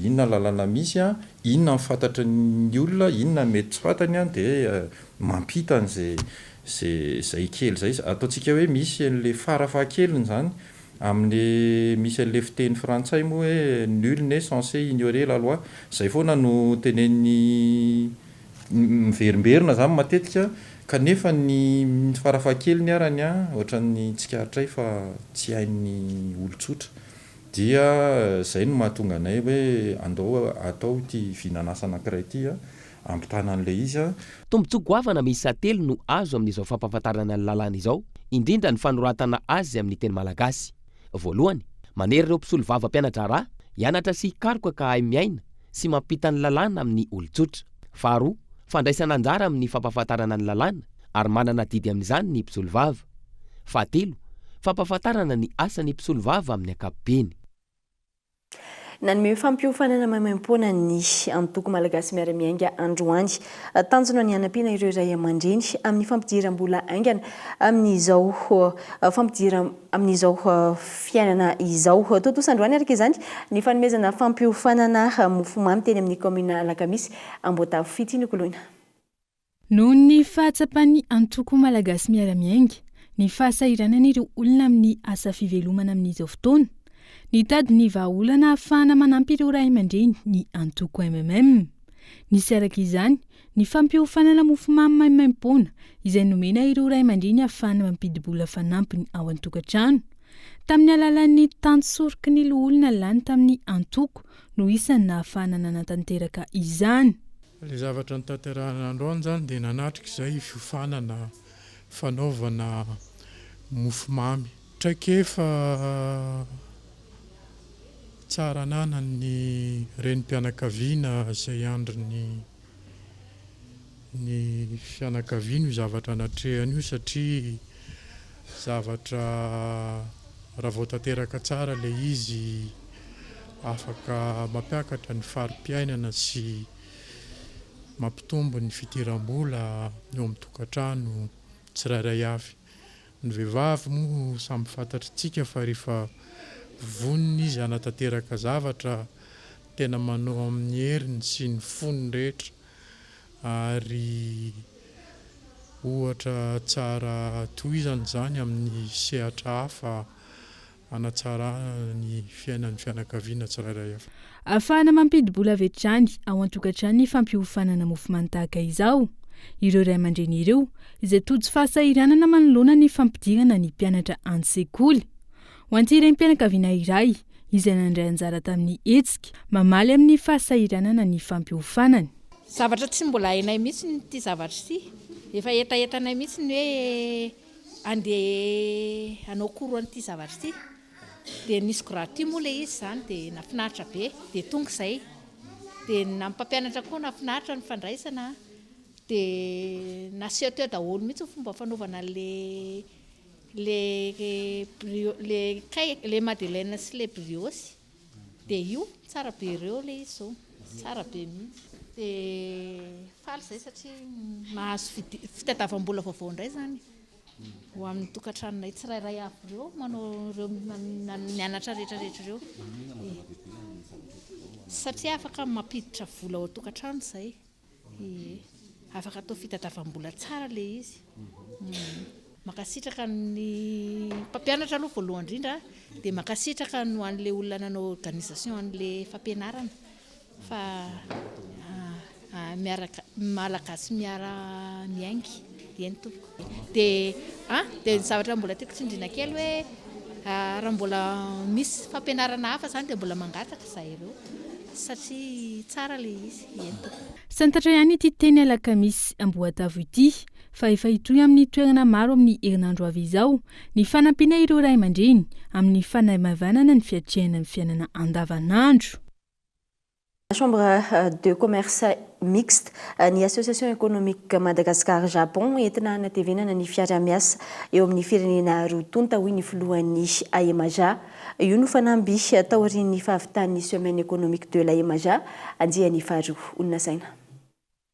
inona ny lalàna misy an, inona ny fantatry ny olona, inona ny mety tsy fantany an, dia mampita an'izay izay izay kely izay, ataontsika hoe misy an'le fara fahakeliny izany amin'le misy an'le fiteny frantsay moa hoe nul n'est censé ignorer la loi, izay foana no tenenin'ny miverimberina izany matetika kanefa ny fara fahakeliny arany an ohatran'ny tsikaritray fa tsy hain'ny olon-tsotra. Dia izay no mahatonga anay hoe andao atao ity vinan'asa anankiray ity hampitana an'ilay izy. Tombontsoa goavana miisa telo no azo amin'izao fampahafantarana ny lalàna izao, indrindra ny fanoratana azy amin'ny teny malagasy. Voalohany, manery ireo mpisolovava mpiana-draharaha hianatra sy hikaroka ka hahay miaina sy mampita ny lalàna amin'ny olon-tsotra. Faharoa, fandraisana anjara amin'ny fampahafantarana ny lalàna ary manana adidy amin'izany ny mpisolovava. Fahatelo, fampahafantarana ny asan'ny mpisolovava amin'ny ankapobeny. Nanome fampiofanana maimaimpoana ny antoko Malagasy Miara-Miainga androany. Tanjona ny hanampiana ireo ray aman-dreny amin'ny fampidiram-bola haingana amin'izao fampidiram amin'izao fiainana izao. Tontosa androany araka izany ny fanomezana fampiofanana mofomamy teny amin'ny kaominina Alakamisy Amboatavo Fity Nokoloina. Noho ny fahatsapan'ny antoko Malagasy Miara-Miainga ny fahasahiranan'ireo olona amin'ny asa fivelomana amin'izao fotoana, nitady ny vahaolana ahafahana manampy ireo ray aman-dreny ny antoko MMM. Nisy araka izany ny fampiofanana mofomamy maimaimpoana izay nomena ireo ray aman-dreny ahafahana mampidi-bola fanampiny ao an-tokantrano tamin'ny alalan'ny tantsoroky ny loholona lany tamin'ny antoko no isan'ny nahafahana nanatanteraka izany. Ilay zavatra notanterahina androany izany dia nanatrika izay fiofanana fanaovana mofomamy. Traikefa tsara ananan'ny renim-pianakaviana izay andrin'ny ny fianakaviany io zavatra natrehany io satria zavatra raha vao tanteraka tsara ilay izy afaka mampiakatra ny fari-piainana sy mampitombo ny fidiram-bola eo amin'ny tokantrano tsirairay avy. Ny vehivavy moa samy fantatritsika fa rehefa vonona izy hanatanteraka zavatra tena manao amin'ny heriny sy ny fony rehetra ary ohatra tsara tohizana izany amin'ny sehatra hafa hanatsarana ny fiainan'ny fianakaviana tsirairay avy. Ahafahana mampidi-bola avy hatrany ao an-tokantrano ny fampiofanana mofomamy tahaka izao. Ireo ray aman-dreny ireo izay tojo fahasahiranana manoloana ny fampidirana ny mpianatra an-tsekoly. Ho an'ity renim-pianakaviana iray izay nandray anjara tamin'ny hetsika, mamaly amin'ny fahasahiranana ny fampiofanana. Zavatra tsy mbola hainay mihitsy ity zavatra ity. Efa hetahetanay mihitsy ny hoe Andeha hanao cours an'ity zavatra ity. Dia nisy gratuit moa ilay izy izany dia nahafinaritra be. Dia tonga izay. Dia ny mpampianatra koa nahafinaritra ny fandraisana. Dia naseho teo daholo mihitsy ny fomba fanaovana an'ilay ilay brio- ilay kay- ilay madeleine sy ilay brioche. Dia io, tsara be ireo ilay izy izao. Tsara be mihitsy. Dia faly izahay satria mahazo fitadiavam-bola vaovao indray izany ho amin'ny tokantranonay tsirairay avy ireo manao ireo mianatra rehetra rehetra ireo. Satria afaka mampiditra vola ao an-tokantrano izay. Ie. Afaka atao fitadiavam-bola tsara ilay izy. Mankasitraka ny mpampianatra aloha voalohany indrindra dia mankasitraka ny ho an'ilay olona nanao organisation an'ilay fampianarana fa miaraka Malagasy miara miainga. Eny tompoko. Dia an, dia ny zavatra mbola tiako tsindriana kely hoe raha mbola misy fampianarana hafa izany dia mbola mangataka izahay ireo. mihitsy satria tsara ilay izy. Eny tompoko. Santatra ihany ity teny Alakamisy Amboatavo ity fa efa hitohy amin'ny toerana maro amin'ny herinandro avy izao ny fanampiana ireo ray aman-dreny amin'ny fanamaivanana ny fiatrehana ny fiainana andavanandro. Chambre de commerce mixte, ny Association économique Madagascar Japon entina hanatevenana ny fiarahamiasa eo amin'ny firenena roa tonta hoy ny filohan'ny AEMAJA. Io no fanamby taorian'ny fahavitan'ny Semaine économique de l'AEMAJA andiany faharoa. Olona saina.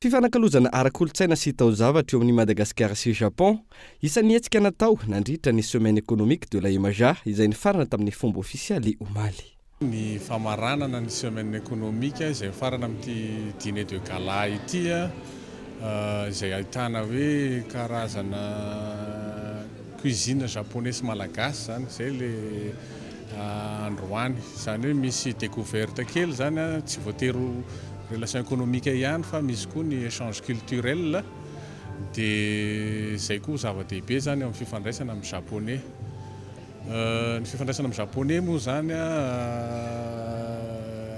Fifanakalozana ara-kolontsaina sy taozavatra eo amin'i Madagasikara sy Japon. Isan'ny hetsika natao nandritra ny Semaine économique de l'AEMAJA izay nifarana tamin'ny fomba ofisialy omaly. Ny famaranana ny Semaine économique izay mifarana amin'ity dîner de gala ity izay ahitana hoe karazana cuisine japonais sy malagasy izany, izay ilay androany. Izany hoe misy découverte kely izany, tsy voatery ho relation économique ihany fa misy koa ny échange culturel dia izay koa zava-dehibe izany eo amin'ny fifandraisana amin'ny japonais. Ny fifandraisana amin'ny japonais moa izany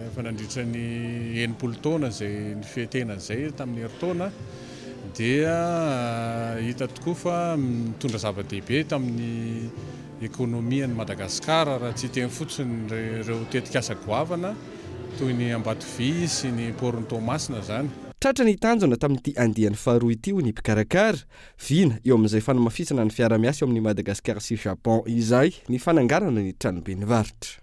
efa nandritra ny 60 taona izay nifehy-tena izay tamin'ny herintaona dia hita tokoa fa nitondra zava-dehibe tamin'ny ekonomian'i Madagasikara raha tsy hiteny fotsiny ireo tetikasa goavana toy ny Ambatovy sy ny Port-n'i Toamasina izany. Tratra ny tanjona tamin'ity andiany faharoa ity hoy ny mpikarakara. Vina eo amin'izay fanamafisana ny fiara-miasa eo amin'i Madagasikara sy Japon izay ny fananganana ny tranoben'ny varotra.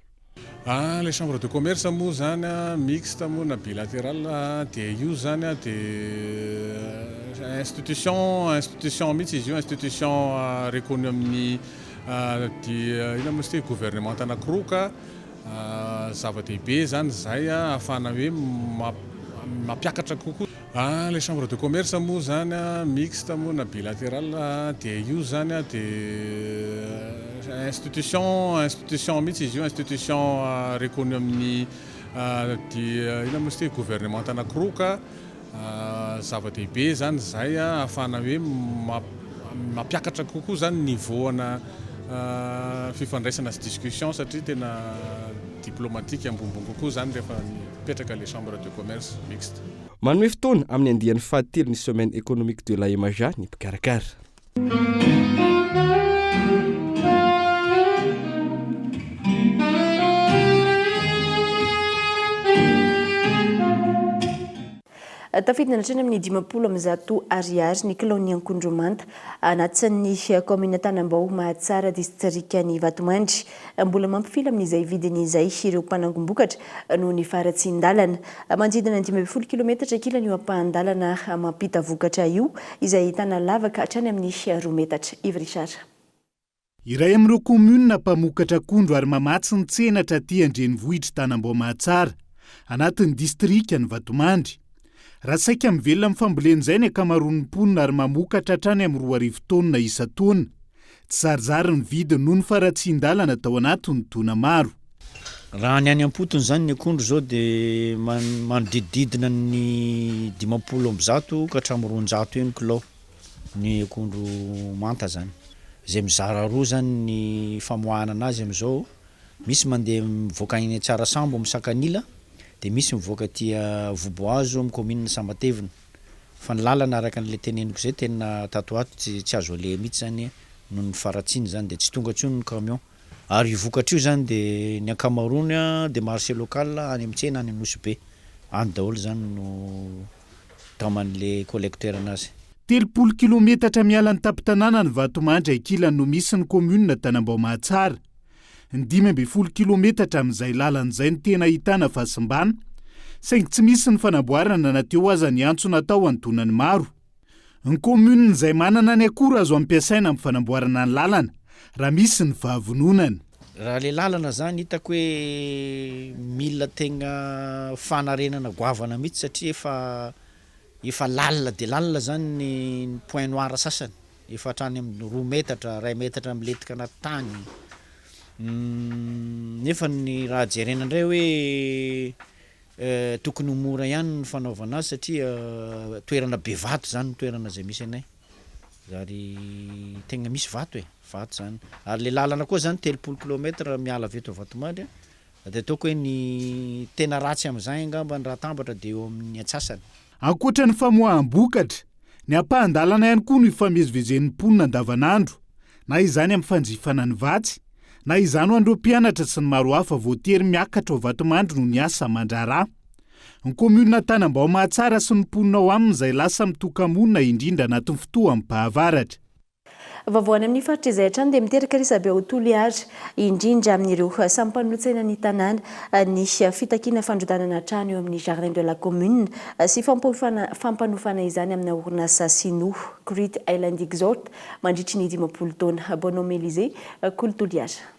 Ah, ilay chambre de commerce moa izany mixte moa na bilatéral dia io izany dia institution, institution mihitsy izy io, institution reconnue amin'ny dia inona moa izy ity, gouvernemanta anankiroa ka zava-dehibe izany izay ahafahana hoe mampiakatra kokoa. Ah, ilay chambre de commerce moa izany mixte moa na bilatéral dia io izany dia institution, institution mihitsy izy io, institution reconnue amin'ny dia inona moa izy ity, gouvernemanta anankiroa ka zava-dehibe izany izay ahafahana hoe mampiakatra kokoa izany niveau ana fifandraisana sy discussion satria tena diplomatique ambonimbony kokoa izany rehefa mipetraka ilay chambre de commerce mixte. Manome fotoana amin'ny andiany fahatelo ny Semaine économique de l'AEMAJA ny mpikarakara. Tafidina hatrany amin'ny 150 ariary ny kilaon'ny ankondro manta anatin'ny kaominina Tanambao Mahatsara distrikan'i Vatomandry. Mbola mampifila amin'izay vidiny izay ireo mpanangom-bokatra noho ny faharatsian-dalana. Manodidina ny 15 kilometatra ankilany io ampahan-dalana mampita vokatra io, izay ahitana lavaka hatrany amin'ny roa metatra. Yves Richard. Iray amin'ireo kaominina mpamokatra akondro ary mamatsy ny tsena hatraty an-drenivohitr'i Tanambao Mahatsara, anatin'ny distrikan'i Vatomandry. Raha saika mivelona amin'ny fambolena izay ny ankamaroan'ny mponina ary mamokatra hatrany amin'ny 2000 taonina isan-taona. Tsy zarizary ny vidiny noho ny faharatsian-dalana tao anatin'ny taona maro. Raha ny any am-potony izany ny akondro izao dia manodidididina ny 150 ka hatramin'ny 200 eo ny kilao ny akondro manta izany. Izay mizara roa izany ny famoahana anazy amin'izao, misy mandeha mivoaka any Tsarasambo amin'ny Sakanila dia misy mivoaka aty Vohibohazo amin'ny kaominina Sambatevina. Fa ny lalana araka an'ilay teneniko izay tena tato ho ato tsy tsy azo aleha mihitsy izany noho ny faharatsiana izany dia tsy tonga intsony ny camion. Ary io vokatra io izany dia ny ankamaroany dia marché local any amin'ny tsena any Nosy Be. Any daholo izany no taoman'ilay collecteur anazy. 30 kilometatra miala ny tampon-tanànan'i Vatomandry ankilany no misy ny kaominina Tanambao Mahatsara. Ny 15 kilometatra amin'izay lalana izay no tena ahitana fahasimbana, saingy tsy misy ny fanamboarana na teo aza ny antso natao antonany maro. Ny kaominina izay manana ny akora azo ampiasaina amin'ny fanamboarana ny lalana, raha misy ny fahavononana. Raha le lalana zany hitako hoe mila tegna fanarenana goavana mihitsy satria efa efa lalina dia lalina zany ny point noir sasany. Efa hatrany amin'ny roa metatra, iray metatra milentika anaty tany. Nefa ny raha jerena indray hoe tokony ho mora ihany ny fanaovana azy satria toerana be vato izany ny toerana izay misy anay. Ary tegna misy vato e, vato izany. Ary le lalana koa izany 30 kilomètre miala avy eto Vatomandry. Dia ataoko hoe ny tena ratsy amin'izany angamba ny raha atambatra dia eo amin'ny antsasany. Ankoatra ny famoaham-bokatra, ny ampahan-dalana ihany koa no ifamezivezen'ny mponina andavanandro, na izany amin'ny fanjifana ny vatsy, na izany ho an'ireo mpianatra sy ny maro hafa voatery miakatra ao Vatomandry noho ny asa aman-draharaha. Ny kaominina Tanambao Mahatsara sy ny mponina ao aminy izay lasa mitoka-monina indrindra anatin'ny fotoam-pahavaratra. Vaovao any amin'ny faritra izay hatrany dia miteraka resabe ao Toliara, indrindra amin'ireo samy mpanolotsaina ny tanàna, ny fitakiana fandrodanana trano eo amin'ny Jardin de la Commune sy fampanofana izany amina orinasa sinoa, Great Island Exort, mandritry ny 50 taona. Bonhomme Elysée, Kolo Toliara.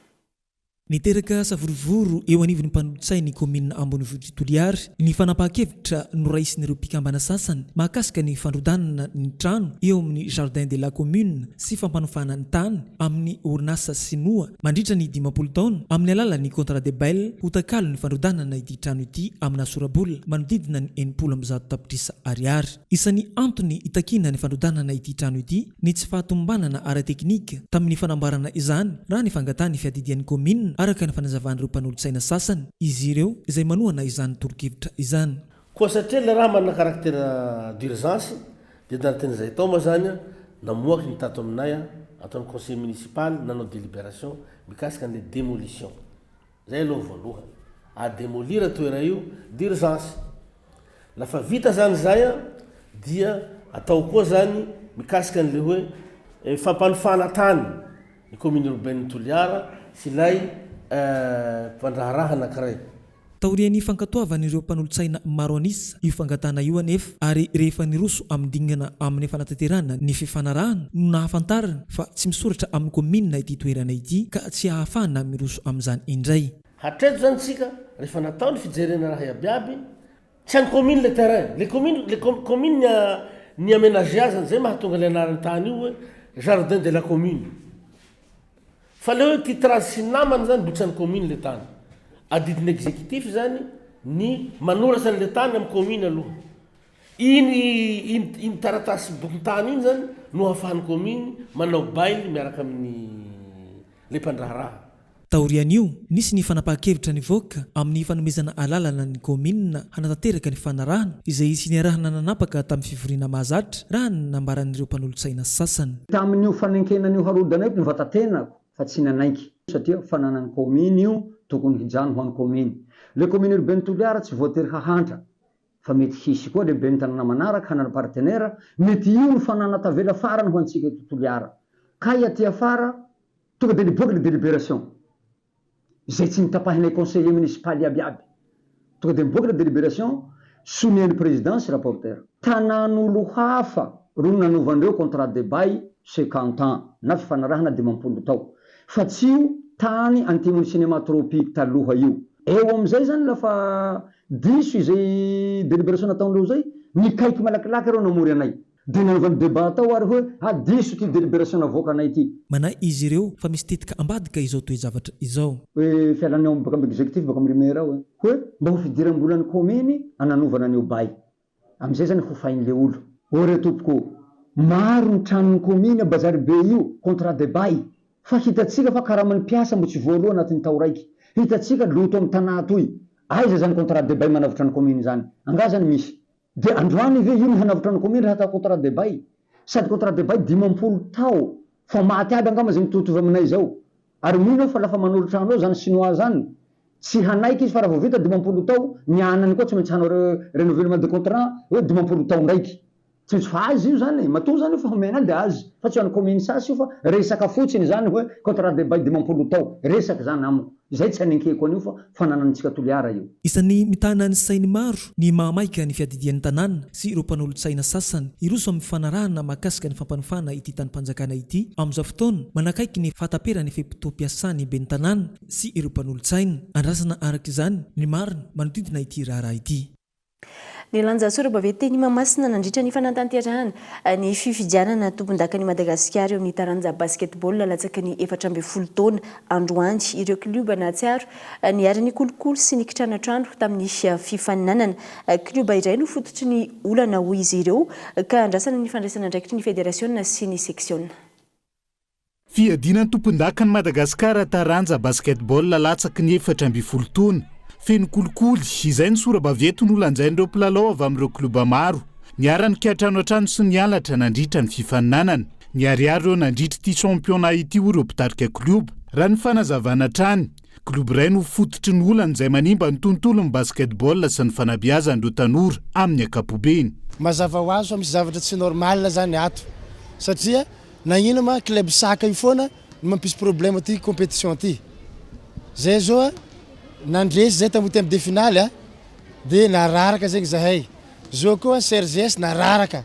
Niteraka savorovoro eo anivon'ny mpanolotsain'ny kaominina ambonivohitr'i Toliara ny fanapahan-kevitra noraisin'ireo mpikambana sasany mahakasika ny fandrodanana ny trano eo amin'ny Jardin de la Commune sy fampanofana ny tany amin'ny orinasa sinoa mandritra ny 50 taona amin'ny alalan'ny contrat de bail ho takalon'ny fandrodanana ity trano ity amina sora-bola manodidina ny 160 tapitrisa ariary. Isan'ny antony itakiana ny fandrodanana ity trano ity ny tsy fahatomombanana ara-teknika tamin'ny fanamboarana izany raha ny fangatahan'ny fiadidian'ny kaominina araka ny fanazavan'ireo mpanolotsaina sasany, izy ireo izay manohana izany tolo-kevitra izany. Koa satria ilay raha manana caractère d'urgence dia tanatin'izay tao moa zany namoaky ny tato aminay ato amin'ny conseil municipal nanao délibération mikasika an'ilay démolition. Zay aloha voalohany. A demolir toera io d'urgence. Lafa vita zany zay an, dia atao koa zany mikasika an'le hoe fampanofana tany ny commune urbaine Toliara sy ilay mpandraharaha anakiray. Taorian'ny fankatoavan'ireo mpanolotsaina maro an'isa io fangatahana io anefa ary rehefa niroso amin'ny dingana amin'ny fanatanterahana ny fifanarahana no nahafantarana fa tsy misoratra amin'ny kaominina ity toerana ity ka tsy ahafahana miroso amin'izany indray. Hatreto zany tsika rehefa natao ny fijerena raha iabiaby, tsy an'ny commune le terrain, le commune le commune ny ni-aménager azy zany, zay mahatonga le anaran'ny tany io hoe jardin de la commune. Fa le hoe titrage sy ny namany zany mbo tsy an'ny commune le tany. Adidin'ny executif zany ny manoratra an'le tany amin'ny commune aloha. Iny iny iny taratasy bokin-tany iny zany no ahafahan'ny commune manao bail miaraka amin'ny le mpandraharaha. Taorian'io, nisy ny fanapahan-kevitra nivoaka amin'ny fanomezana alalana ny kaominina hanatanteraka ny fanarahana, izay tsy niarahana nanapaka tamin'ny fivoriana mahazatra, raha ny nambaran'ireo mpanolotsaina sasany. Tamin'io fanenkena an'io harodana io ny vatatenako fa tsy nanaiky satria fananan'ny kaominy io tokony hijano ho an'ny kaominy. Le commune urbaine Toliara tsy voatery hahantra fa mety hisy koa le ben'ny tanàna manaraka hanana partenaire, mety io no fanana tavela farany ho antsika eto Toliara. Kay aty afara Tonga dia niboaka le délibération izay tsy nitapahinay conseiller municipal iaby iaby. Tonga dia miboaka le délibération, sonian'ny président sy rapporteur. Tanàn'olo hafa ro nanovandreo contrat de bail 50 ans na fifanarahana 50 tao fa tsy io tany antimon'ny cinéma tropique taloha io. Eo amizay zany lafa diso izay délibération nataondreo zay, nikaiky malakilaky reo namory anay. Dia nanaovany débat tao ary hoe ah diso ity délibération navoakanay ity. Manahy izy ireo fa misy tetika ambadika izao toe-javatra izao. Hoe fialan'ny ao baka amin'ny executif baka amin'ny maire ao hoe mba ho fidiram-bolan'ny kaominy ananovana an'io bail. Amin'izay zany hofain'le olo. Ô re tompoko ô! Maro ny tranon'ny kaominy ao bazary be io contrat de bail fa hitantsika fa karaman'ny mpiasa mbo tsy voaloa anatin'ny tao raiky. Hitantsika loto amin'ny tanà toy. Aiza zany contrat de bail manavotra ny kaominy zany? Angaha zany misy? Dia androany ve io no hanavotra ny commune raha atao contrat de bail? Sady contrat de bail 50 tao fa maty aby angamba izay mitovitovy aminay izao. Ary mino aho fa lafa manoro trano eo zany chinois zany tsy hanaiky izy fa raha vao vita 50 tao ny anany koa tsy maintsy hanao renouvellement de contrat hoe 50 tao ndraiky. Tsy maintsy fa azy io zany e, matoa zany io fa homena de azy fa tsy ho an'ny commune sasy io fa resaka fotsiny zany hoe contrat de bail 50 tao, resaka zany amiko. Izay tsy anenkeko an'io fa fananantsika Toliara io. Isan'ny mitana ny sain'ny maro ny mahamaika ny fiadidian'ny tanàna sy ireo mpanolotsaina sasany hiroso amin'ny fanarahana mahakasika ny fampanofana ity tanim-panjakana ity amin'izao fotoana manakaiky ny fahataperan'ny fe-potoam-piasan'ny ben'ny tanàna sy ireo mpanolotsaina. Andrasana araka izany ny marina manodidina ity raharaha ity. Nilanja sora-baventy teny Mahamasina nandritra ny fanatanterahana ny fifidianana tompondakan'i Madagasikara eo amin'ny taranja basketball latsaky ny 14 taona androany ireo klioba nahatsiaro niharan'ny kolikoly sy ny kitranatrano tamin'ny fifaninanana. Klioba iray no fototry ny olana hoy izy ireo ka andrasana ny fandraisana andraikitry ny federasiona sy ny seksiona. Fiadiana ny tompondakan'i Madagasikara taranja basketball latsaky ny 14 taona. Feno kolikoly, izay ny sora-baventy nolanjain'ireo mpilalao avy amin'ireo klioba maro. Niara-nikiatrano hatrany sy nihalatra nandritra ny fifaninanana. Niharihary ireo nandritra ity championnat ity hoy ireo mpitarika klioba. Raha ny fanazavana hatrany, klioba iray no fototry ny olana izay manimba ny tontolon'ny basketball sy ny fanabeazana ireo tanora amin'ny ankapobeny. Mazava ho azy fa misy zavatra tsy normal zany ato satria Nagnino ma club saka io foana no mampisy problème ty competition ty? Zay zao a nandresy zay tam huitième de finale a de nararaka zegny zahay, zao koa CRGS nararaka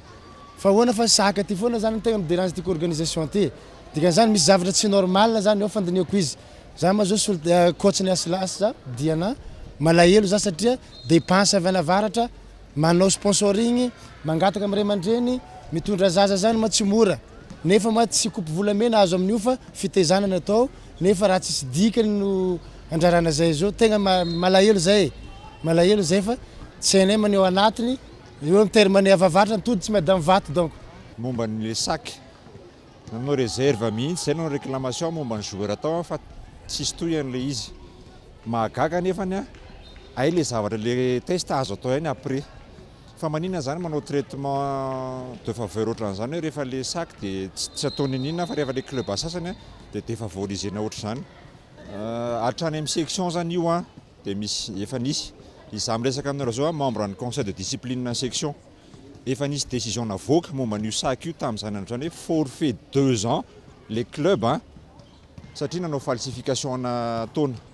fa ahoana fa saka ty foana zany no tegna mi derange ty organisation ty, dikan'izany misy zavatra tsy normal zany ao fandinihako izy, za ma zao sol coach ny Aslas za Diana malahelo za satria depense avy any avaratra Manao sponsoring, mangataka amin'ny ray aman-dreny, mitondra zaza zany ma tsy mora, nefa ma tsy kopy volamena azo amin'io fa fitaizana no atao, nefa raha tsisy dikany no andrarana zay zao, tegna malahelo zay e, malahelo zay fa tsy hainay maneho anatiny, eo amin'ny terme ny avavaratra ny tody tsy miadam vato donc. Momba ny le sac, nanao reserve mihitsy zay nanao réclamation momba ny joueur tao fa tsisy tohiny le izy. Mahagaga anefany an, hay le zavatra le test azo atao ihany après. Fa maninona zany manao traitement de faveur ohatran'izany hoe rehefa le sac de tsy atao niniana fa rehefa le club sasany an de defavorisena ohatr'izany. Hatrany amin'ny section zany io an de misy efa nisy, izaho miresaka aminareo zao an membre ny conseil de discipline ny section. Efa nisy décision navoaka momba an'io sac io tamin'izany andro izany hoe forfait deux ans le club an. satria nanao falsification ana taona.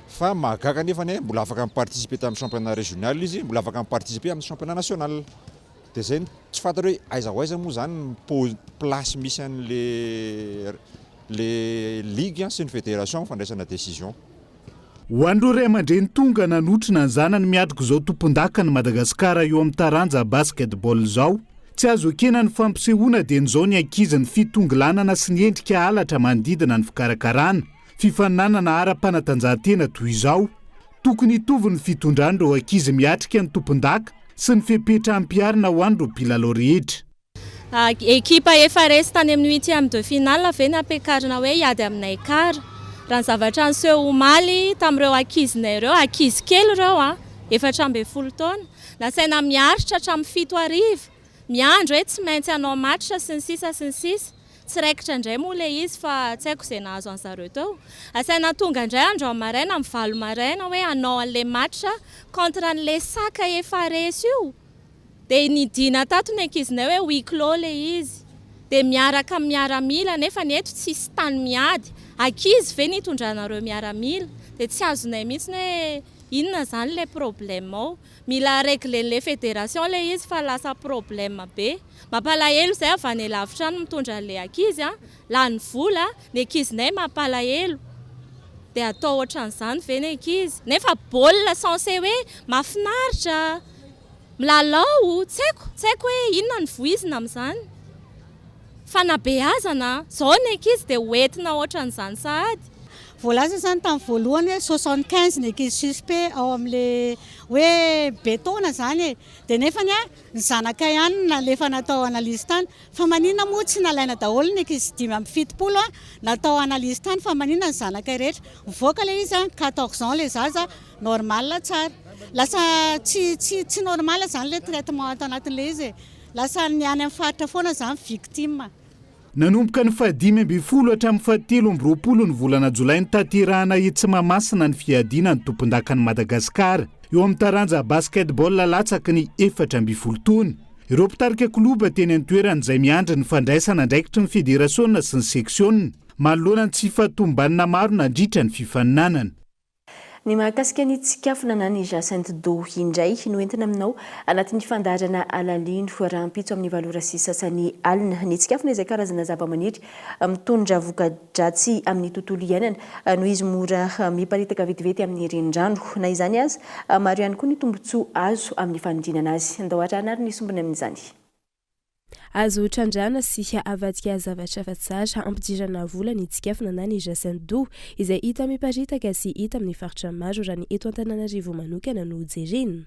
Fa mahagaga anefa anie mbola afaka mi-participer tamin'ny championnat régional izy, mbola afaka mi-participer amin'ny championnat national. Dia izay no tsy fantatra hoe aiza ho aiza moa izany ny po- place misy an'le le ligue sy ny fédération amin'ny fandraisana décision. Ho an'ireo ray aman-dreny tonga nanotrona ny zanany miatrika izao tompondakan'i Madagasikara eo amin'ny taranja basketball izao, tsy azo ekena ny fampisehoana dieny izao ny ankizy ny fitongilanana sy ny endrika halatra manodidina ny fikarakarana fifaninanana ara-panatanjahantena toy izao. Tokony hitovy ny fitondran'ireo ankizy miatrika ny tompondaka sy ny fepetra ampiharina ho an'ireo mpilalao rehetra. Ekipa efa resy tany amin'ny huitième de finale ve ny ampiakarina hoe hiady aminay quart? Raha ny zavatra niseho omaly tamin'ireo ankizinay ireo, ankizy kely ireo an, 14 taona, nasaina miaritra hatramin'ny fito hariva, miandry hoe tsy maintsy hanao match sy ny sisa sy ny sisa. Tsy raikitra indray moa ilay izy fa tsy haiko izay nahazo an'zareo teo. Asaina tonga indray androany maraina amin'ny valo maraina hoe hanao an'ilay match contre an'ilay saka efa resy io. Dia nidina tato ny ankizinay hoe huis clos ilay izy. Dia miaraka amin'ny miaramila nefa ny eto tsisy tany miady. Ankizy ve ny hitondranareo miaramila? Dia tsy azonay mihitsy hoe inona izany ilay problème ao. Mila regler-n'ilay fédération ilay izy fa lasa problème be. Mampalahelo izay avy any lavitra any mitondra an'ilay ankizy an. Lany vola, ny ankizinay mampalahelo. Dia atao ohatran'izany ve ny ankizy? Nefa baolina censé hoe mahafinaritra. Milalao, tsy haiko, tsy haiko hoe inona no voizina amin'izany. Fanabeazana, izao ny ankizy dia ho entina ohatran'izany sahady. Voalaza izany tamin'ny voalohany hoe 75 ny ankizy suspect ao amin'ilay hoe be taona izany e. Dia nefany ny zanakay ihany no nalefa natao analyse tany. Fa maninona moa tsy nalaina daholo ny ankizy 75 natao analyse tany fa maninona ny zanakay rehetra. Mivoaka ilay izy 14 ans ilay zaza. Normal tsara. Lasa tsy tsy tsy normal zany le traitement ato anatin'le izy e. Lasa ny any amin'ny faritra foana zany victime. Nanomboka ny faha-15 hatramin'ny faha-23 ny volana jolay notanterahana etsy Mahamasina ny fiadiana ny tompondakan'i Madagasikara eo amin'ny taranja basketball latsaky ny 14 taona. Ireo mpitarika klioba teny an-toerana izay miandry ny fandraisana andraikitry ny federasiona sy ny seksiona manoloana ny tsy fahatomombanana maro nandritra ny fifaninanana. Ny mahakasika ny tsikafona na ny jacinthe d'eau indray no entina aminao anatin'ny fandaharana Alalino rahampitso amin'ny valo ora sy sasany alina. Ny tsikafona izay karazana zavamaniry mitondra voka-dratsy amin'ny tontolo iainana noho izy mora miparitaka vetivety amin'ny renirano. Na izany aza, maro ihany koa ny tombontsoa azo amin'ny fanodinana azy. Ndao arahana ary ny sombiny amin'izany. Azo trandrahana sy avadika zavatra hafa tsara hampidirana vola ny tsikafona na ny jacinthe d'eau, izay hita miparitaka sy hita amin'ny faritra maro raha ny eto Antananarivo manokana no jerena.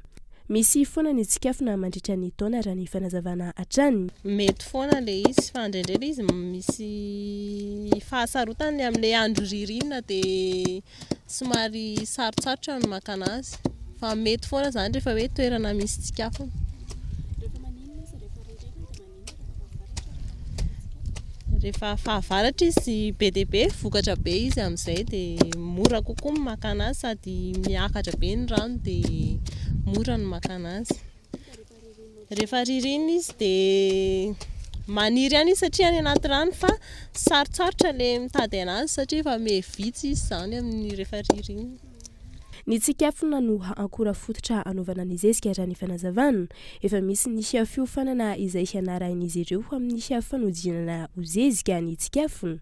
Misy foana ny tsikafona mandritra ny taona raha ny fanazavana hatrany. Mety foana ilay izy fa indraindray ilay izy misy fahasarotany amin'ilay andro ririnina dia somary sarotsarotra ny maka anazy fa mety foana izany rehefa hoe toerana misy tsikafona. Rehefa fahavaratra izy be dia be, vokatra be izy amin'izay dia mora kokoa ny maka anazy sady miakatra be ny rano dia mora ny maka anazy. Rehefa ririnina izy dia maniry ihany izy satria any anaty rano fa sarotsarotra ilay mitady anazy satria efa miha vitsy izy izany amin'ny rehefa ririnina. Ny tsikafona no akora fototra hanaovana ny zezika raha ny fanazavana. Efa misy ny fiofanana izay narahin'izy ireo amin'ny fanodinana ho zezika ny tsikafona.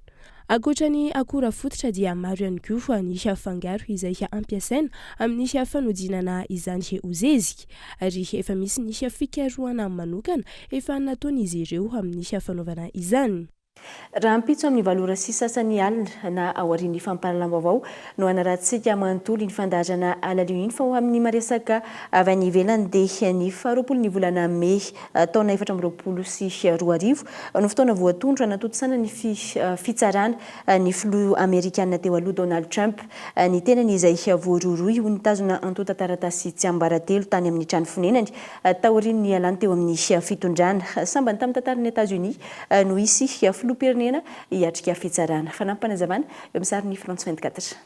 Ankoatra ny akora fototra dia maro ihany koa ny fangaro izay ampiasaina amin'ny fanodinana izany ho zezika ary efa misy ny fikarohana manokana efa nataon'izy ireo amin'ny fanaovana izany. Rahampitso amin'ny valo ora sy sasany alina na aorian'ny fampahalalam-baovao no hanarahantsika manontolo iny fandaharana alalio iny fa ho amin'ny maresaka avy any ivelany dia ny faharoapolo ny volana mey taona 2024 no fotoana voatondro hanatontosana ny fitsarana ny filoha amerikana teo aloha Donald Trump ny tenany izay voarohirohy ho nitazona antontan-taratasy tsiambaratelo tany amin'ny trano fonenany taorian'ny nialany teo amin'ny fitondrana. Sambany tamin'ny tantaran'i Etazonia no hisy filoham-pirenena hiatrika fitsarana. Fanampim-panazavana eo amin'ny sarin'ny France 24.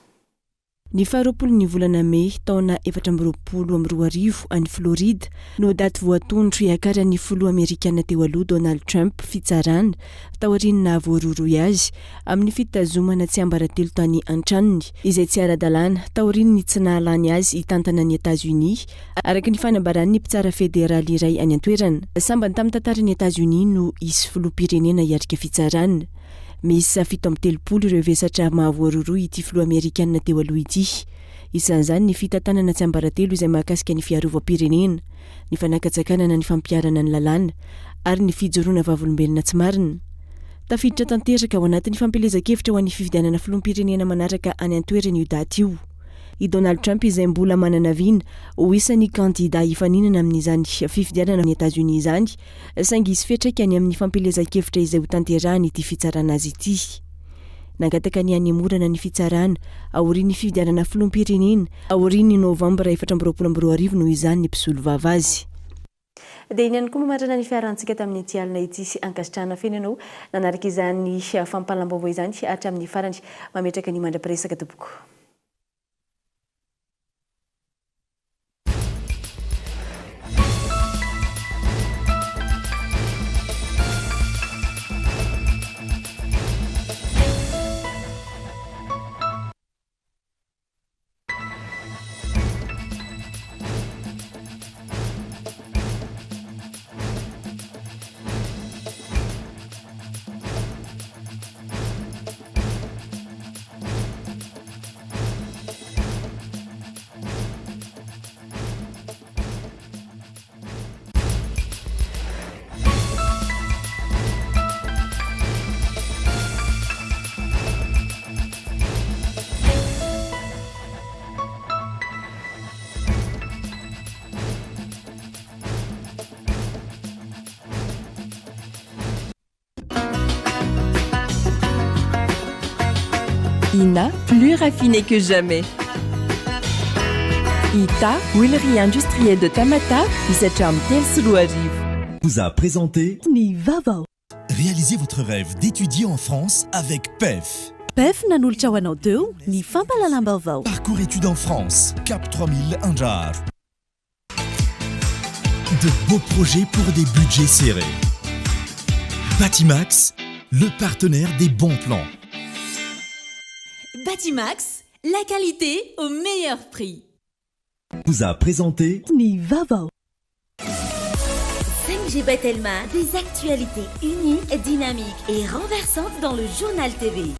Ny faharoapolon'ny volana mey taona 2024 any Floride no daty voatondro hiakaran'ny filoha amerikana teo aloha Donald Trump fitsarana taorian'ny nahavoarohirohy azy amin'ny fitazomana tsiambaratelo tany an-tranony izay tsy ara-dalàna taorian'ny tsy nahalany azy hitantana an'i Etazonia Araka ny fanambaran'ny mpitsara federaly iray any an-toerana, sambany tamin'ny tantaran'i Etazonia no hisy filoham-pirenena hiatrika fitsarana. Miisa 37 ireo vesatra mahavoarohirohy ity filoha amerikana teo aloha ity. Isan'izany ny fitantanana tsiambaratelo izay mahakasika ny fiarovam-pirenena, ny fanakatsakanana ny fampiharana ny lalàna ary ny fijoroana vavolombelona tsy marina. Tafiditra tanteraka ao anatin'ny fampielezan-kevitra ho an'ny fifidianana filoham-pirenena manaraka any an-toerana io daty io. I Donald Trump izay mbola manana vina ho isan'ny kandida hifaninana amin'izany fifidianana any Etazonia izany, saingy hisy fiantraikany amin'ny fampielezan-kevitra izay hotanterahiny ity fitsarana azy ity. Nangataka ny hanemorana ny fitsarana aorian'ny fifidianana filoham-pirenena aorian'ny novambra 2024 noho izany ny mpisolovava azy. Dia iny ihany koa mamarana ny fiarahantsika tamin'ity alina ity. Ankasitrahana feno ianao nanaraka izany fampahalam-baovao izany hatramin'ny farany. Mametraka ny mandra-piresaka tompoko. Ina, plus raffiné que jamais. Ita, huilerie industrielle de Tamatave, isa hatramin'ny 2003. Vous a présenté Ny vaovao. Réalisez votre rêve d'étudier en France avec PEF. PEF nanolotra ho anao teo ny fampahalalam-baovao. Parcours études en France, Cap 3000 Andraharo. De beaux projets pour des budgets serrés. Batimax, le partenaire des bons plans. Batimax, la qualité au meilleur prix. Vous a présenté Ny vaovao. 5G by Telma, des actualités uniques, dynamiques et renversantes dans le journal TV.